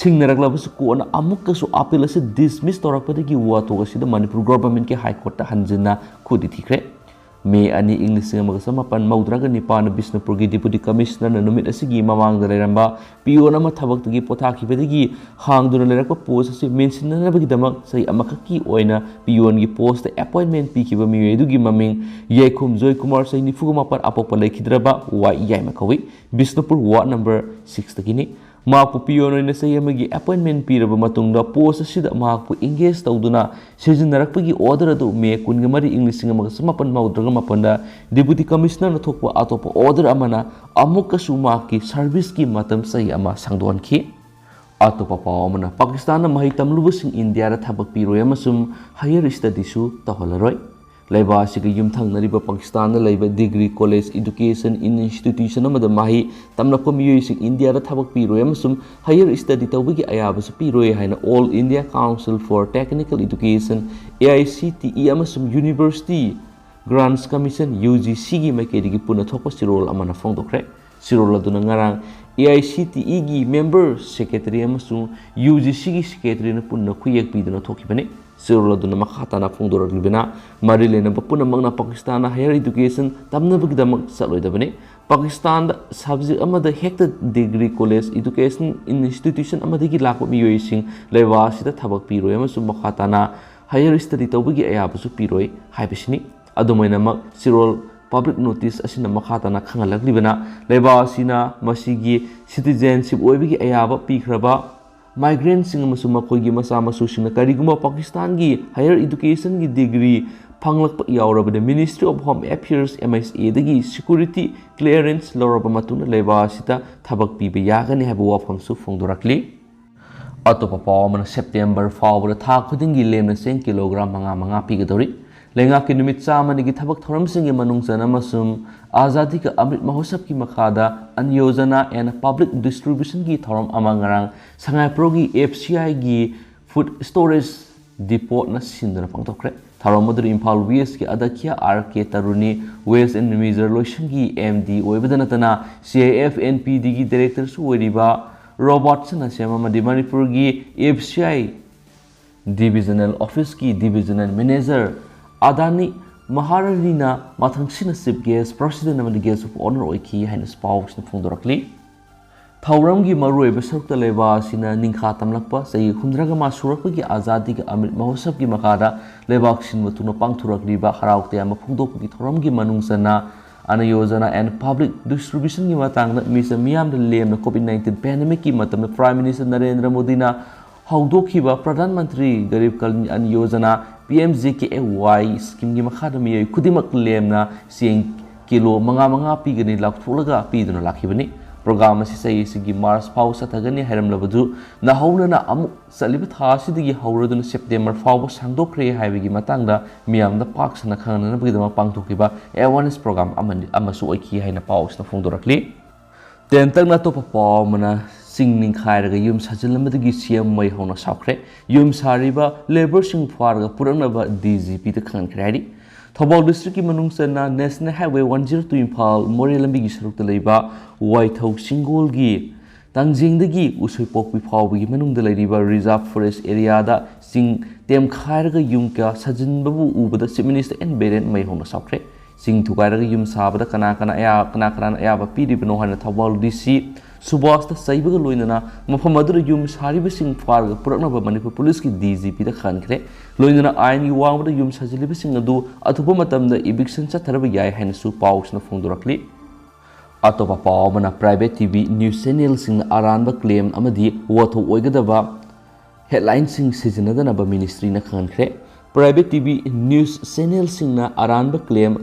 ꯁꯤꯡꯅꯔꯛꯂꯕꯁꯨ ꯀꯣꯔꯠꯅ ꯑꯃꯨꯛꯀꯁꯨ ꯑꯄꯤꯜ ꯑꯁꯤ ꯗꯤꯁꯃꯤꯁ ꯇꯧꯔꯛꯄꯗꯒꯤ ꯋꯥꯊꯣꯛ ꯑꯁꯤꯗ ꯃꯅꯤꯄꯨꯔ ꯒꯣꯚꯔꯟꯃꯦꯟꯠꯀꯤ ꯍꯥꯏ ꯀꯣꯔꯠꯇ ꯍꯟꯖꯤꯟꯅ ꯈꯨꯗꯤ ꯊꯤꯈ꯭ꯔꯦ꯫ ꯃꯦ ꯑꯅꯤ, ꯏꯪ ꯂꯤꯁꯤꯡ ꯑꯃꯒ ꯆꯃꯥꯄꯟ ꯃꯧꯗ꯭ꯔꯥꯒ ꯅꯤꯄꯥꯟꯗ ꯕꯤꯁꯅꯨꯄꯨꯔꯒꯤ ꯗꯤꯄꯨꯇꯤ ꯀꯃꯤꯁꯅꯔꯅ ꯅꯨꯃꯤꯠ ꯑꯁꯤꯒꯤ ꯃꯃꯥꯡꯗ ꯂꯩꯔꯝꯕ ꯄꯤꯌꯣꯟ ꯑꯃ ꯊꯕꯛꯇꯒꯤ ꯄꯣꯊꯥꯈꯤꯕꯗꯒꯤ ꯍꯥꯡꯗꯨꯅ ꯂꯩꯔꯛꯄ ꯄꯣꯁ ꯑꯁꯤ ꯃꯦꯟꯁꯤꯟꯅꯅꯕꯒꯤꯗꯃꯛ ꯆꯍꯤ ꯑꯃꯈꯛꯀꯤ ꯑꯣꯏꯅ ꯄꯤꯌꯣꯟꯒꯤ ꯄꯣꯁꯇ ꯑꯦꯄꯣꯏꯟꯃꯦꯟꯠ ꯄꯤꯈꯤꯕ ꯃꯤꯑꯣꯏ ꯑꯗꯨꯒꯤ ꯃꯃꯤꯡ ꯌꯥꯏꯈꯨꯝ ꯖꯣꯏꯀꯨꯃꯥꯔ, ꯆꯍꯤ ꯅꯤꯐꯨꯒ ꯃꯥꯄꯟ, ꯑꯄꯣꯛꯄ ꯂꯩꯈꯤꯗ꯭ꯔꯕ ꯋꯥꯏ ꯌꯥꯏꯃ ꯀꯧꯏ꯫ ꯕꯤꯁꯅꯨꯄꯨꯔ ꯋꯥꯔꯗ ꯅꯝꯕꯔ ꯁꯤꯛꯁꯇꯒꯤꯅꯤ꯫ ꯃꯍꯥꯛꯄꯨ ꯄꯤꯌꯣꯟ ꯑꯣꯏꯅ ꯆꯍꯤ ꯑꯃꯒꯤ ꯑꯦꯄꯣꯏꯟꯃꯦꯟꯠ ꯄꯤꯔꯕ ꯃꯇꯨꯡꯗ ꯄꯣꯁ ꯑꯁꯤꯗ ꯃꯍꯥꯛꯄꯨ ꯑꯦꯡꯒꯦꯖ ꯇꯧꯗꯨꯅ ꯁꯤꯖꯤꯟꯅꯔꯛꯄꯒꯤ ꯑꯣꯔꯗꯔ ꯑꯗꯨ ꯃꯦ ꯀꯨꯟꯒ ꯃꯔꯤ, ꯏꯪ ꯂꯤꯁꯤꯡ ꯑꯃꯒ ꯆꯃꯥꯄꯟ ꯃꯧꯗ꯭ꯔꯥꯒ ꯃꯥꯄꯟꯗ ꯗꯤꯄꯨꯇꯤ ꯀꯃꯤꯁꯅꯔꯅ ꯊꯣꯛꯄ ꯑꯇꯣꯞꯄ ꯑꯣꯔꯗꯔ ꯑꯃꯅ ꯑꯃꯨꯛꯀꯁꯨ ꯃꯍꯥꯛꯀꯤ ꯁꯔꯚꯤꯁꯀꯤ ꯃꯇꯝ ꯆꯍꯤ ꯑꯃ ꯁꯥꯡꯗꯣꯛꯍꯟꯈꯤ꯫ ꯑꯇꯣꯞꯄ ꯄꯥꯎ ꯑꯃꯅ, ꯄꯥꯀꯤꯁꯇꯥꯟꯅ ꯃꯍꯩ ꯇꯝꯂꯨꯕꯁꯤꯡ ꯏꯟꯗꯤꯌꯥꯗ ꯊꯕꯛ ꯄꯤꯔꯣꯏ ꯑꯃꯁꯨꯡ ꯍꯥꯌꯔ ꯁ꯭ꯇꯗꯤꯁꯨ ꯇꯧꯍꯜꯂꯔꯣꯏ꯫ ꯂꯩꯕꯥꯛ ꯑꯁꯤꯒ ꯌꯨꯝꯊꯪꯅꯔꯤꯕ ꯄꯥꯀꯤꯁꯇꯥꯟꯗ ꯂꯩꯕ degree college education institution ꯑꯃꯗ ꯃꯍꯩ ꯇꯝꯂꯛꯄ ꯃꯤꯑꯣꯏꯁꯤꯡ ꯏꯟꯗꯤꯌꯥꯗ ꯊꯕꯛ ꯄꯤꯔꯣꯏ ꯑꯃꯁꯨꯡ higher study ꯇꯧꯕꯒꯤ ꯑꯌꯥꯕꯁꯨ ꯄꯤꯔꯣꯏ ꯍꯥꯏꯅ All India Council for Technical Education, A I C T E, ꯑꯃꯁꯨꯡ University Grants Commission, U G C ꯒꯤ ꯃꯥꯏꯀꯩꯗꯒꯤ ꯄꯨꯟꯅ ꯊꯣꯛꯄ ꯆꯦꯔꯣꯜ ꯑꯃꯅ ꯐꯣꯡꯗꯣꯛꯈ꯭ꯔꯦ꯫ ꯆꯦꯔꯣꯜ ꯑꯗꯨꯅ ꯉꯔꯥꯡ A I C T E ꯒꯤ member secretary ꯑꯃꯁꯨꯡ U G C ꯒꯤ secretary ꯅ ꯄꯨꯟꯅ ꯈꯨꯌꯦꯛ ꯄꯤꯗꯨꯅ ꯊꯣꯛꯈꯤꯕꯅꯤ꯫ ꯆꯦꯔꯣꯜ ꯑꯗꯨꯅ ꯃꯈꯥ ꯇꯥꯅ ꯐꯣꯡꯗꯣꯔꯛꯂꯤꯕꯅ, ꯃꯔꯤ ꯂꯩꯅꯕ ꯄꯨꯝꯅꯃꯛꯅ ꯄꯥꯀꯤꯁꯇꯥꯟꯗ higher education ꯇꯝꯅꯕꯒꯤꯗꯃꯛ ꯆꯠꯂꯣꯏꯗꯕꯅꯤ꯫ ꯄꯥꯀꯤꯁꯇꯥꯟꯗ subject ꯑꯃꯗ ꯍꯦꯛꯇ degree college education institution ꯑꯃꯗꯒꯤ ꯂꯥꯛꯄ ꯃꯤꯑꯣꯏꯁꯤꯡ ꯂꯩꯕꯥꯛ ꯑꯁꯤꯗ ꯊꯕꯛ ꯄꯤꯔꯣꯏ ꯑꯃꯁꯨꯡ ꯃꯈꯥ ꯇꯥꯅ higher study ꯇꯧꯕꯒꯤ ꯑꯌꯥꯕꯁꯨ ꯄꯤꯔꯣꯏ ꯍꯥꯏꯕꯁꯤꯅꯤ꯫ ꯑꯗꯨꯝ ꯑꯣꯏꯅꯃꯛ, ꯆꯦꯔꯣꯜ public notice ꯑꯁꯤꯅ ꯃꯈꯥ ꯇꯥꯅ ꯈꯪꯍꯜꯂꯛꯂꯤꯕꯅ, ꯂꯩꯕꯥꯛ ꯑꯁꯤꯅ ꯃꯁꯤꯒꯤ citizenship ꯑꯣꯏꯕꯒꯤ ꯑꯌꯥꯕ ꯄꯤꯈ꯭ꯔꯕ migrantꯁꯤꯡ ꯑꯃꯁꯨꯡ ꯃꯈꯣꯏꯒꯤ ꯃꯆꯥ ꯃꯁꯨꯁꯤꯡꯅ ꯀꯔꯤꯒꯨꯝꯕ ꯄꯥꯀꯤꯁꯇꯥꯟꯒꯤ higher educationꯒꯤ degree ꯐꯪꯂꯛꯄ ꯌꯥꯎꯔꯕꯗꯤ Ministry of Home Affairs, M H A, ꯗꯒꯤ security clearance ꯂꯧꯔꯕ ꯃꯇꯨꯡꯗ ꯂꯩꯕꯥꯛ ꯑꯁꯤꯗ ꯊꯕꯛ ꯄꯤꯕ ꯌꯥꯒꯅꯤ ꯍꯥꯏꯕ ꯋꯥꯐꯝꯁꯨ ꯐꯣꯡꯗꯣꯔꯛꯂꯤ꯫ ꯑꯇꯣꯞꯄ ꯄꯥꯎ ꯑꯃꯅ, ꯁꯦꯞꯇꯦꯝꯕꯔ ꯐꯥꯎꯕꯗ ꯊꯥ ꯈꯨꯗꯤꯡꯒꯤ ꯂꯦꯝꯅ ꯆꯦꯡ ꯀꯤꯂꯣꯒ꯭ꯔꯥꯝ ꯃꯉꯥ ꯃꯉꯥ ꯄꯤꯒꯗꯧꯔꯤ꯫ ꯂꯩꯉꯥꯛꯀꯤ ꯅꯨꯃꯤꯠ ꯆꯥꯝꯃꯅꯤꯒꯤ ꯊꯕꯛ ꯊꯧꯔꯝꯁꯤꯡꯒꯤ ꯃꯅꯨꯡ ꯆꯟꯅ ꯑꯃꯁꯨꯡ ꯑꯖꯥꯗꯤ ꯀ ꯑꯃ꯭ꯔꯤꯠ ꯃꯍꯣꯠꯁꯕꯀꯤ ꯃꯈꯥꯗ Ann Yojana and Public Distributionꯒꯤ ꯊꯧꯔꯝ ꯑꯃ ꯉꯔꯥꯡ ꯁꯉꯥꯏꯄ꯭ꯔꯧꯒꯤ F C Iꯒꯤ food storage depotꯅ ꯁꯤꯟꯗꯨꯅ ꯄꯥꯡꯊꯣꯛꯈ꯭ꯔꯦ꯫ ꯊꯧꯔꯝ ꯑꯗꯨꯗ Imphal Westꯀꯤ ꯑꯗ꯭ꯌꯛꯁ R K ꯇꯔꯨꯅꯤ, Waste and Measure ꯂꯣꯏꯁꯪꯒꯤ M D ꯑꯣꯏꯕꯗ ꯅꯠꯇꯅ C I F N P Dꯒꯤ directorꯁꯨ ꯑꯣꯏꯔꯤꯕ ꯔꯣꯕꯥꯔꯠꯁꯟꯅ ꯁꯦꯝ ꯑꯃꯗꯤ ꯃꯅꯤꯄꯨꯔꯒꯤ F C I Divisional Officeꯀꯤ Divisional Manager Adani ꯃꯍꯥꯔꯥꯅꯤꯅ ꯃꯊꯪꯁꯤꯅ chief guest, president ꯑꯃꯗꯤ guest of honour ꯑꯣꯏꯈꯤ ꯍꯥꯏꯅ ꯄꯥꯎꯁꯤꯅ ꯐꯣꯡꯗꯣꯔꯛꯂꯤ꯫ ꯊꯧꯔꯝꯒꯤ ꯃꯔꯨꯑꯣꯏꯕ ꯁꯔꯨꯛꯇ ꯂꯩꯕꯥꯛ ꯑꯁꯤꯅ ꯅꯤꯡꯈꯥ ꯇꯝꯂꯛꯄ ꯆꯍꯤ ꯍꯨꯝꯗ꯭ꯔꯥ ꯃꯉꯥ ꯁꯨꯔꯛꯄꯒꯤ ꯑꯖꯥꯗꯤꯒ ꯑꯃ꯭ꯔꯤꯠ ꯃꯍꯣꯠꯁꯕꯀꯤ ꯃꯈꯥꯗ ꯂꯩꯕꯥꯛ ꯁꯤꯟꯕ ꯊꯨꯡꯅ ꯄꯥꯡꯊꯣꯔꯛꯂꯤꯕ ꯍꯔꯥꯎ ꯇꯌꯥꯝꯕ ꯐꯣꯡꯗꯣꯛꯄꯒꯤ ꯊꯧꯔꯝꯒꯤ ꯃꯅꯨꯡ ꯆꯟꯅ Ann Yojana and Public Distributionꯒꯤ ꯃꯇꯥꯡꯗ ꯃꯤꯆꯝ ꯃꯤꯌꯥꯝꯗ ꯂꯦꯝꯅ COVID nineteen pandemicꯀꯤ ꯃꯇꯝꯗ Prime Minister ꯅꯔꯦꯟꯗ꯭ꯔ ꯃꯣꯗꯤꯅ ꯍꯧꯗꯣꯛꯈꯤꯕ Pradhan Mantri Garib Kalyan Yojana, P M G K Y schemeꯒꯤ ꯃꯈꯥꯗ ꯃꯤꯑꯣꯏ ꯈꯨꯗꯤꯡꯃꯛ ꯂꯦꯝꯅ ꯆꯦꯡ ꯀꯤꯂꯣ ꯃꯉꯥ ꯃꯉꯥ ꯄꯤꯒꯅꯤ ꯂꯥꯎꯊꯣꯛꯂꯒ ꯄꯤꯗꯨꯅ ꯂꯥꯛꯈꯤꯕꯅꯤ꯫ ꯄ꯭ꯔꯣꯒ꯭ꯔꯥꯝ ꯑꯁꯤ ꯆꯍꯤ ꯑꯁꯤꯒꯤ ꯃꯥꯔꯆ ꯐꯥꯎꯕ ꯆꯠꯊꯒꯅꯤ ꯍꯥꯏꯔꯝꯂꯕꯁꯨ, ꯅꯧꯍꯧꯅꯅ ꯑꯃꯨꯛ ꯆꯠꯂꯤꯕ ꯊꯥ ꯑꯁꯤꯗꯒꯤ ꯍꯧꯔꯗꯨꯅ ꯁꯦꯞꯇꯦꯝꯕꯔ ꯐꯥꯎꯕ ꯁꯥꯡꯗꯣꯛꯈ꯭ꯔꯦ ꯍꯥꯏꯕꯒꯤ ꯃꯇꯥꯡꯗ ꯃꯤꯌꯥꯝꯗ ꯄꯥꯛ ꯁꯟꯅ ꯈꯪꯍꯟꯅꯕꯒꯤꯗꯃꯛ ꯄꯥꯡꯊꯣꯛꯈꯤꯕ ꯑꯦꯋꯥꯔꯅꯦꯁ ꯄ꯭ꯔꯣꯒ꯭ꯔꯥꯝ ꯑꯃꯅꯤ, ꯑꯃꯁꯨ ꯑꯣꯏꯈꯤ ꯍꯥꯏꯅ ꯄꯥꯎ ꯑꯁꯤꯅ ꯐꯣꯡꯗꯣꯔꯛꯂꯤ꯫ ꯇꯦꯟꯇꯛꯅ ꯑꯇꯣꯞꯄ ꯄꯥꯎ ꯑꯃꯅ, ꯆꯤꯡ ꯅꯤꯡꯈꯥꯏꯔꯒ ꯌꯨꯝ ꯁꯥꯖꯤꯜꯂꯝꯕꯗꯒꯤ ꯁꯤ ꯑꯦꯝ ꯃꯩ ꯍꯧꯅ ꯁꯥꯎꯈ꯭ꯔꯦ꯫ ꯌꯨꯝ ꯁꯥꯔꯤꯕ ꯂꯦꯕꯔꯁꯤꯡ ꯐꯥꯔꯒ ꯄꯨꯔꯛꯅꯕ ꯗꯤ ꯖꯤ ꯄꯤꯗ ꯈꯪꯍꯟꯈ꯭ꯔꯦ ꯍꯥꯏꯔꯤ꯫ ꯊꯧꯕꯥꯜ ꯗꯤꯁꯇ꯭ꯔꯤꯛꯀꯤ ꯃꯅꯨꯡ ꯆꯟꯅ national highway one zero two Imphal Moreh ꯂꯝꯕꯤꯒꯤ ꯁꯔꯨꯛꯇ ꯂꯩꯕ ꯋꯥꯏꯊꯧ ꯆꯤꯡꯒꯣꯜꯒꯤ ꯇꯥꯡꯖꯦꯡꯗꯒꯤ ꯎꯁꯣꯏꯄꯣꯛꯄꯤ ꯐꯥꯎꯕꯒꯤ ꯃꯅꯨꯡꯗ ꯂꯩꯔꯤꯕ ꯔꯤꯖꯥꯔꯚ ꯐꯣꯔꯦꯁ ꯑꯦꯔꯤꯌꯥꯗ ꯆꯤꯡ ꯇꯦꯝꯈꯥꯏꯔꯒ ꯌꯨꯝ ꯀꯌꯥ ꯁꯥꯖꯤꯟꯕꯕꯨ ꯎꯕꯗ ꯆꯤꯐ ꯃꯤꯅꯤꯁꯇꯔ ꯑꯦꯟ ꯕꯤꯔꯦꯟ ꯃꯩ ꯍꯧꯅ ꯁꯥꯎꯈ꯭ꯔꯦ꯫ ꯆꯤꯡ ꯊꯨꯒꯥꯏꯔꯒ ꯌꯨꯝ ꯁꯥꯕꯗ ꯀꯅꯥ ꯀꯅꯥ ꯑꯌꯥ-, ꯀꯅꯥ ꯀꯅꯥꯅ ꯑꯌꯥꯕ ꯄꯤꯔꯤꯕꯅꯣ ꯍꯥꯏꯅ ꯊꯧꯕꯥꯜ ꯗꯤ ꯁꯤ ꯁꯨꯕꯥꯁꯇ ꯆꯩꯕꯒ ꯂꯣꯏꯅꯅ ꯃꯐꯝ ꯑꯗꯨꯗ ꯌꯨꯝ ꯁꯥꯔꯤꯕꯁꯤꯡ ꯐꯥꯔꯒ ꯄꯨꯔꯛꯅꯕ ꯃꯅꯤꯄꯨꯔ ꯄꯨꯂꯤꯁꯀꯤ ꯗꯤ ꯖꯤ ꯄꯤꯗ ꯈꯪꯍꯟꯈ꯭ꯔꯦ꯫ ꯂꯣꯏꯅꯅ ꯑꯥꯏꯟꯒꯤ ꯋꯥꯡꯃꯗ ꯌꯨꯝ ꯁꯥꯖꯤꯜꯂꯤꯕꯁꯤꯡ ꯑꯗꯨ ꯑꯊꯨꯕ ꯃꯇꯝꯗ ꯏꯚꯤꯛꯁꯟ ꯆꯠꯊꯔꯕ ꯌꯥꯏ ꯍꯥꯏꯅꯁꯨ ꯄꯥꯎꯁꯤꯅ ꯐꯣꯡꯗꯣꯔꯛꯂꯤ꯫ ꯑꯇꯣꯞꯄ ꯄꯥꯎ ꯑꯃꯅ, ꯄ꯭ꯔꯥꯏꯚꯦꯠ ꯇꯤ ꯚꯤ ꯅ꯭ꯌꯨꯁ ꯆꯦꯅꯦꯜꯁꯤꯡꯅ ꯑꯔꯥꯟꯕ ꯀ꯭ꯂꯦꯝ ꯑꯃꯗꯤ ꯋꯥꯊꯣꯛ ꯑꯣꯏꯒꯗꯕ ꯍꯦꯗꯂꯥꯏꯟꯁꯤꯡ ꯁꯤꯖꯤꯟꯅꯗꯅꯕ ꯃꯤꯅꯤꯁꯇ꯭ꯔꯤꯅ ꯈꯪꯍꯟꯈ꯭ꯔꯦ꯫ ꯄ꯭ꯔꯥꯏꯚꯦꯠ ꯇꯤ ꯚꯤ ꯅ꯭ꯌꯨꯁ ꯆꯦꯅꯦꯜꯁꯤꯡꯅ ꯑꯔꯥꯟꯕ ꯀ꯭ꯂꯦꯝ,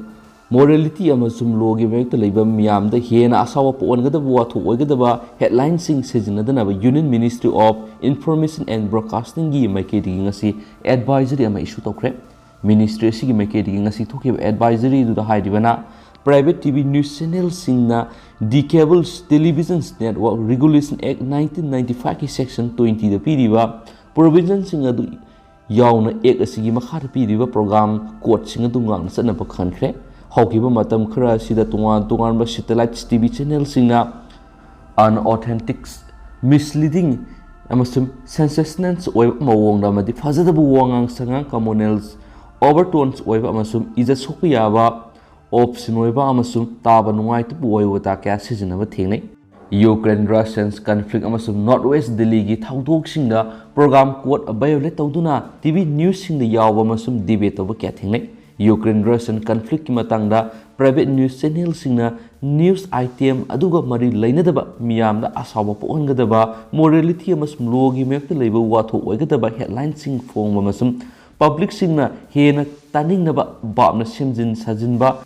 ꯃꯣꯔꯦꯂꯤꯇꯤ ꯑꯃꯁꯨꯡ ꯂꯣꯒꯤ ꯃꯥꯌꯣꯛꯇ ꯂꯩꯕ ꯃꯤꯌꯥꯝꯗ ꯍꯦꯟꯅ ꯑꯁꯥꯎꯕ ꯄꯣꯛꯍꯟꯒꯗꯕ ꯋꯥꯊꯣꯛ ꯑꯣꯏꯒꯗꯕ ꯍꯦꯗꯂꯥꯏꯟꯁꯤꯡ ꯁꯤꯖꯤꯟꯅꯗꯅꯕ Union Ministry of Information and Broadcastingꯒꯤ ꯃꯥꯏꯀꯩꯗꯒꯤ ꯉꯁꯤ ꯑꯦꯗꯚꯥꯏꯖꯔꯤ ꯑꯃ ꯏꯁꯨ ꯇꯧꯈ꯭ꯔꯦ꯫ ꯃꯤꯅꯤꯁꯇ꯭ꯔꯤ ꯑꯁꯤꯒꯤ ꯃꯥꯏꯀꯩꯗꯒꯤ ꯉꯁꯤ ꯊꯣꯛꯈꯤꯕ ꯑꯦꯗꯚꯥꯏꯖꯔꯤꯗꯨꯗ ꯍꯥꯏꯔꯤꯕꯅ, ꯄ꯭ꯔꯥꯏꯚꯦꯠ ꯇꯤ ꯚꯤ ꯅ꯭ꯌꯨꯁ ꯆꯦꯅꯦꯜꯁꯤꯡꯅ ꯗꯤ ꯀꯦꯕꯜ ꯇꯦꯂꯤꯚꯤꯖꯟ ꯅꯦꯠꯋꯥꯔꯛ ꯔꯤꯒꯨꯂꯦꯁꯟ ꯑꯦꯛ ꯅꯥꯏꯟꯇꯤꯟ ꯅꯥꯏꯟꯇꯤ ꯐꯥꯏꯚꯀꯤ ꯁꯦꯛꯁꯟ ꯇ꯭ꯋꯦꯟꯇꯤꯗ ꯄꯤꯔꯤꯕ ꯄ꯭ꯔꯣꯚꯤꯖꯟꯁꯤꯡ ꯑꯗꯨ ꯌꯥꯎꯅ ꯑꯦꯛ ꯑꯁꯤꯒꯤ ꯃꯈꯥꯗ ꯄꯤꯔꯤꯕ ꯄ꯭ꯔꯣꯒ꯭ꯔꯥꯝ ꯀꯣꯗꯁꯤꯡ ꯑꯗꯨ ꯉꯥꯛꯅ ꯆꯠꯅꯕ ꯈꯟꯈ꯭ꯔꯦ꯫ ꯍꯧꯈꯤꯕ ꯃꯇꯝ ꯈꯔ ꯑꯁꯤꯗ ꯇꯣꯉꯥꯟ ꯇꯣꯉꯥꯟꯕ ꯁꯦꯇꯦꯂꯥꯏꯠ ꯇꯤ ꯚꯤ ꯆꯦꯅꯦꯜꯁꯤꯡꯅ ꯑꯟꯑꯣꯊꯦꯟꯇꯤꯛ, ꯃꯤꯁꯂꯤꯗꯤꯡ ꯑꯃꯁꯨꯡ ꯁꯦꯟꯁꯦꯁꯅꯦꯜꯁ ꯑꯣꯏꯕ ꯃꯑꯣꯡꯗ ꯑꯃꯗꯤ ꯐꯖꯗꯕ ꯋꯥꯉꯥꯡ ꯁꯉꯥꯡ, ꯀꯃꯣꯅꯦꯜꯁ, ꯑꯣꯚꯔꯇꯣꯟꯁ ꯑꯣꯏꯕ ꯑꯃꯁꯨꯡ ꯏꯖꯠ ꯁꯣꯛꯄ ꯌꯥꯕ, ꯑꯣꯞꯁꯤꯟ ꯑꯣꯏꯕ ꯑꯃꯁꯨꯡ ꯇꯥꯕ ꯅꯨꯡꯉꯥꯏꯇꯕ ꯑꯣꯏꯕ ꯋꯥꯇꯥ ꯀꯌꯥ ꯁꯤꯖꯤꯟꯅꯕ ꯊꯦꯡꯅꯩ꯫ ꯌꯨꯀ꯭ꯔꯦꯟ ꯔꯁꯤꯌꯟ ꯀꯟꯐ꯭ꯂꯤꯛ ꯑꯃꯁꯨꯡ ꯅꯣꯔꯠ ꯋꯦꯁ ꯗꯤꯜꯂꯤꯒꯤ ꯊꯧꯗꯣꯛꯁꯤꯡꯗ ꯄ꯭ꯔꯣꯒ꯭ꯔꯥꯝ ꯀꯣꯗ ꯚꯥꯏꯑꯣꯂꯦꯠ ꯇꯧꯗꯨꯅ ꯇꯤ ꯚꯤ ꯅ꯭ꯌꯨꯁꯁꯤꯡꯗ ꯌꯥꯎꯕ ꯑꯃꯁꯨꯡ ꯗꯤꯕꯦꯠ ꯇꯧꯕ ꯀꯌꯥ ꯊꯦꯡꯅꯩ꯫ ꯌꯨꯀ꯭ꯔꯦꯟ ꯔꯁꯤꯌꯟ ꯀꯟꯐ꯭ꯂꯤꯛꯀꯤ ꯃꯇꯥꯡꯗ ꯄ꯭ꯔꯥꯏꯚꯦꯠ ꯅ꯭ꯌꯨꯁ ꯆꯦꯅꯦꯜꯁꯤꯡꯅ ꯅ꯭ꯌꯨꯁ ꯑꯥꯏꯇꯦꯝ ꯑꯗꯨꯒ ꯃꯔꯤ ꯂꯩꯅꯗꯕ, ꯃꯤꯌꯥꯝꯗ ꯑꯁꯥꯎꯕ ꯄꯣꯛꯍꯟꯒꯗꯕ, ꯃꯣꯔꯦꯂꯤꯇꯤ ꯑꯃꯁꯨꯡ ꯂꯣꯒꯤ ꯃꯥꯌꯣꯛꯇ ꯂꯩꯕ ꯋꯥꯊꯣꯛ ꯑꯣꯏꯒꯗꯕ ꯍꯦꯗꯂꯥꯏꯟꯁꯤꯡ ꯐꯣꯡꯕ ꯑꯃꯁꯨꯡ ꯄꯕ꯭ꯂꯤꯛꯁꯤꯡꯅ ꯍꯦꯟꯅ ꯇꯥꯅꯤꯡꯅꯕ ꯚꯥꯞꯅ ꯁꯦꯝꯖꯤꯟ ꯁꯥꯖꯤꯟꯕ,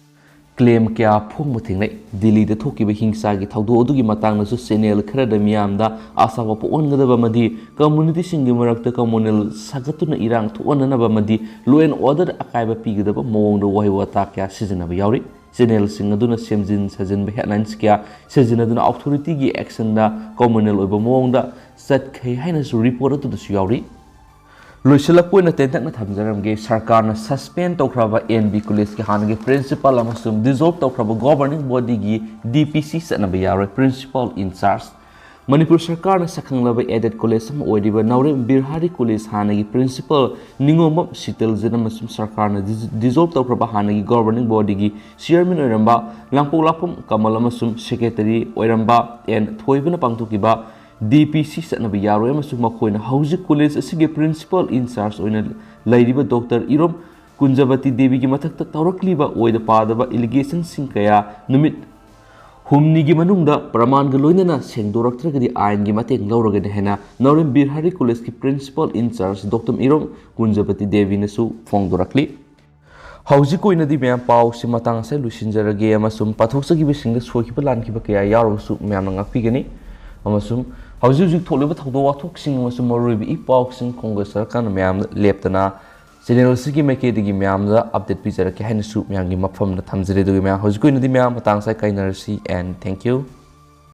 ꯀ꯭ꯂꯦꯝ ꯀꯌꯥ ꯐꯣꯡꯕ ꯊꯦꯡꯅꯩ꯫ ꯗꯤꯜꯂꯤꯗ ꯊꯣꯛꯈꯤꯕ ꯍꯤꯡꯁꯥꯒꯤ ꯊꯧꯗꯣꯛ ꯑꯗꯨꯒꯤ ꯃꯇꯥꯡꯗꯁꯨ ꯆꯦꯅꯦꯜ ꯈꯔꯗ ꯃꯤꯌꯥꯝꯗ ꯑꯁꯥꯕ ꯄꯣꯛꯍꯟꯒꯗꯕ ꯑꯃꯗꯤ ꯀꯝꯃꯨꯅꯤꯇꯤꯁꯤꯡꯒꯤ ꯃꯔꯛꯇ ꯀꯝꯃꯨꯅꯦꯜ ꯁꯥꯒꯠꯇꯨꯅ ꯏꯔꯥꯡ ꯊꯣꯛꯍꯟꯅꯅꯕ ꯑꯃꯗꯤ law and order ꯑꯀꯥꯏꯕ ꯄꯤꯒꯗꯕ ꯃꯑꯣꯡꯗ ꯋꯥꯍꯩ ꯋꯥꯇꯥ ꯀꯌꯥ ꯁꯤꯖꯤꯟꯅꯕ ꯌꯥꯎꯔꯤ꯫ ꯆꯦꯅꯦꯜꯁꯤꯡ ꯑꯗꯨꯅ ꯁꯦꯝꯖꯤꯟ ꯁꯥꯖꯤꯟꯕ headlines ꯀꯌꯥ ꯁꯤꯖꯤꯟꯅꯗꯨꯅ ꯑꯣꯊꯣꯔꯤꯇꯤꯒꯤ ꯑꯦꯛꯁꯟꯗ ꯀꯝꯃꯨꯅꯦꯜ ꯑꯣꯏꯕ ꯃꯑꯣꯡꯗ ꯆꯠꯈꯩ ꯍꯥꯏꯅꯁꯨ ꯔꯤꯄꯣꯔꯠ ꯑꯗꯨꯗꯁꯨ ꯌꯥꯎꯔꯤ꯫ ꯂꯣꯏꯁꯤꯜꯂꯛꯄ ꯑꯣꯏꯅ ꯇꯦꯟꯇꯛꯅ ꯊꯝꯖꯔꯝꯒꯦ, ꯁꯔꯀꯥꯔꯅ ꯁꯁꯄꯦꯟ ꯇꯧꯈ꯭ꯔꯕ ꯑꯦꯟ ꯕꯤ ꯀꯣꯂꯦꯖꯀꯤ ꯍꯥꯟꯅꯒꯤ ꯄ꯭ꯔꯤꯟꯁꯤꯄꯥꯜ ꯑꯃꯁꯨꯡ ꯗꯤꯖꯣꯜꯕ ꯇꯧꯈ꯭ꯔꯕ ꯒꯣꯕꯔꯅꯤꯡ ꯕꯣꯗꯤꯒꯤ ꯗꯤ ꯄꯤ ꯁꯤ ꯆꯠꯅꯕ ꯌꯥꯔꯣꯏ, ꯄ꯭ꯔꯤꯟꯁꯤꯄꯥꯜ ꯏꯟꯆꯥꯔꯖ꯫ ꯃꯅꯤꯄꯨꯔ ꯁꯔꯀꯥꯔꯅ ꯁꯛꯈꯪꯂꯕ ꯑꯦꯗꯦꯗ ꯀꯣꯂꯦꯖ ꯑꯃ ꯑꯣꯏꯔꯤꯕ ꯅꯥꯎꯔꯦꯝ ꯕꯤꯔꯍꯥꯔꯤ ꯀꯣꯂꯦꯖ ꯍꯥꯟꯅꯒꯤ ꯄ꯭ꯔꯤꯟꯁꯤꯄꯥꯜ ꯅꯤꯉꯣꯝꯕꯝ ꯁꯤꯇꯜꯖꯤꯠ ꯑꯃꯁꯨꯡ ꯁꯔꯀꯥꯔꯅ ꯗꯤꯖ-, ꯗꯤꯖꯣꯜꯕ ꯇꯧꯈ꯭ꯔꯕ ꯍꯥꯟꯅꯒꯤ ꯒꯣꯕꯔꯅꯤꯡ ꯕꯣꯗꯤꯒꯤ ꯆꯤꯌꯔꯃꯦꯟ ꯑꯣꯏꯔꯝꯕ ꯂꯥꯡꯄꯣꯛꯂꯥꯛꯄꯝ ꯀꯃꯜ ꯑꯃꯁꯨꯡ ꯁꯦꯀ꯭ꯔꯦꯇꯔꯤ ꯑꯣꯏꯔꯝꯕ ꯑꯦꯟ ꯊꯣꯏꯕꯅ ꯄꯥꯡꯊꯣꯛꯈꯤꯕ ꯗꯤ ꯄꯤ ꯁꯤ ꯆꯠꯅꯕ ꯌꯥꯔꯣꯏ ꯑꯃꯁꯨꯡ ꯃꯈꯣꯏꯅ ꯍꯧꯖꯤꯛ ꯀꯣꯂꯦꯖ ꯑꯁꯤꯒꯤ ꯄ꯭ꯔꯤꯟꯁꯤꯄꯥꯜ ꯏꯟꯆꯥꯔꯖ ꯑꯣꯏꯅ ꯂꯩꯔꯤꯕ ꯗꯣꯛꯇꯔ ꯏꯔꯣꯝ ꯀꯨꯟꯖꯕꯇꯤ ꯗꯦꯕꯤꯒꯤ ꯃꯊꯛꯇ ꯇꯧꯔꯛꯂꯤꯕ ꯑꯣꯏꯗ ꯄꯥꯗꯕ ꯑꯦꯂꯤꯒꯦꯁꯟꯁꯤꯡ ꯀꯌꯥ ꯅꯨꯃꯤꯠ ꯍꯨꯝꯅꯤꯒꯤ ꯃꯅꯨꯡꯗ ꯄ꯭ꯔꯃꯥꯟꯒ ꯂꯣꯏꯅꯅ ꯁꯦꯡꯗꯣꯔꯛꯇ꯭ꯔꯒꯗꯤ ꯑꯥꯏꯟꯒꯤ ꯃꯇꯦꯡ ꯂꯧꯔꯒꯅꯤ ꯍꯥꯏꯅ ꯅꯥꯎꯔꯦꯝ ꯕꯤꯔꯍꯥꯔꯤ ꯀꯣꯂꯦꯖꯀꯤ ꯄ꯭ꯔꯤꯟꯁꯤꯄꯥꯜ ꯏꯟꯆꯥꯔꯖ ꯗꯣꯛꯇꯔ ꯏꯔꯣꯝ ꯀꯨꯟꯖꯕꯇꯤ ꯗꯦꯕꯤꯅꯁꯨ ꯐꯣꯡꯗꯣꯔꯛꯂꯤ꯫ ꯍꯧꯖꯤꯛ ꯑꯣꯏꯅꯗꯤ ꯃꯌꯥꯝ ꯄꯥꯎꯁꯤ ꯃꯇꯥꯡ ꯑꯁꯤꯗ ꯂꯣꯏꯁꯤꯟꯖꯔꯒꯦ ꯑꯃꯁꯨꯡ ꯄꯥꯊꯣꯛꯆꯈꯤꯕꯁꯤꯡꯗ ꯁꯣꯏꯈꯤꯕ ꯂꯥꯟꯈꯤꯕ ꯀꯌꯥ ꯌꯥꯎꯔꯕꯁꯨ ꯃꯌꯥꯝꯅ ꯉꯥꯛꯄꯤꯒꯅꯤ꯫ ꯑꯃꯁꯨꯡ ꯍꯧꯖꯤꯛ ꯍꯧꯖꯤꯛ ꯊꯣꯛꯂꯤꯕ ꯊꯧꯗꯣꯛ ꯋꯥꯊꯣꯛꯁꯤꯡ ꯑꯃꯁꯨꯡ ꯃꯔꯨꯑꯣꯏꯕ ꯏ ꯄꯥꯎꯁꯤꯡ ꯈꯣꯡꯒ ꯁꯔꯀꯥꯔꯅ ꯃꯌꯥꯝꯗ ꯂꯦꯞꯇꯅ ꯆꯦꯅꯦꯜ ꯑꯁꯤꯒꯤ ꯃꯥꯏꯀꯩꯗꯒꯤ ꯃꯌꯥꯝꯗ ꯑꯞꯗꯦꯠ ꯄꯤꯖꯔꯛꯀꯦ ꯍꯥꯏꯅꯁꯨ ꯃꯌꯥꯝꯒꯤ ꯃꯐꯝꯗ ꯊꯝꯖꯔꯤ꯫ ꯑꯗꯨꯒ ꯃꯌꯥꯝ ꯍꯧꯖꯤꯛ ꯑꯣꯏꯅꯗꯤ ꯃꯌꯥꯝ ꯃꯇꯥꯡ ꯑꯁꯤꯗ ꯀꯥꯏꯅꯔꯁꯤ, and thank you꯫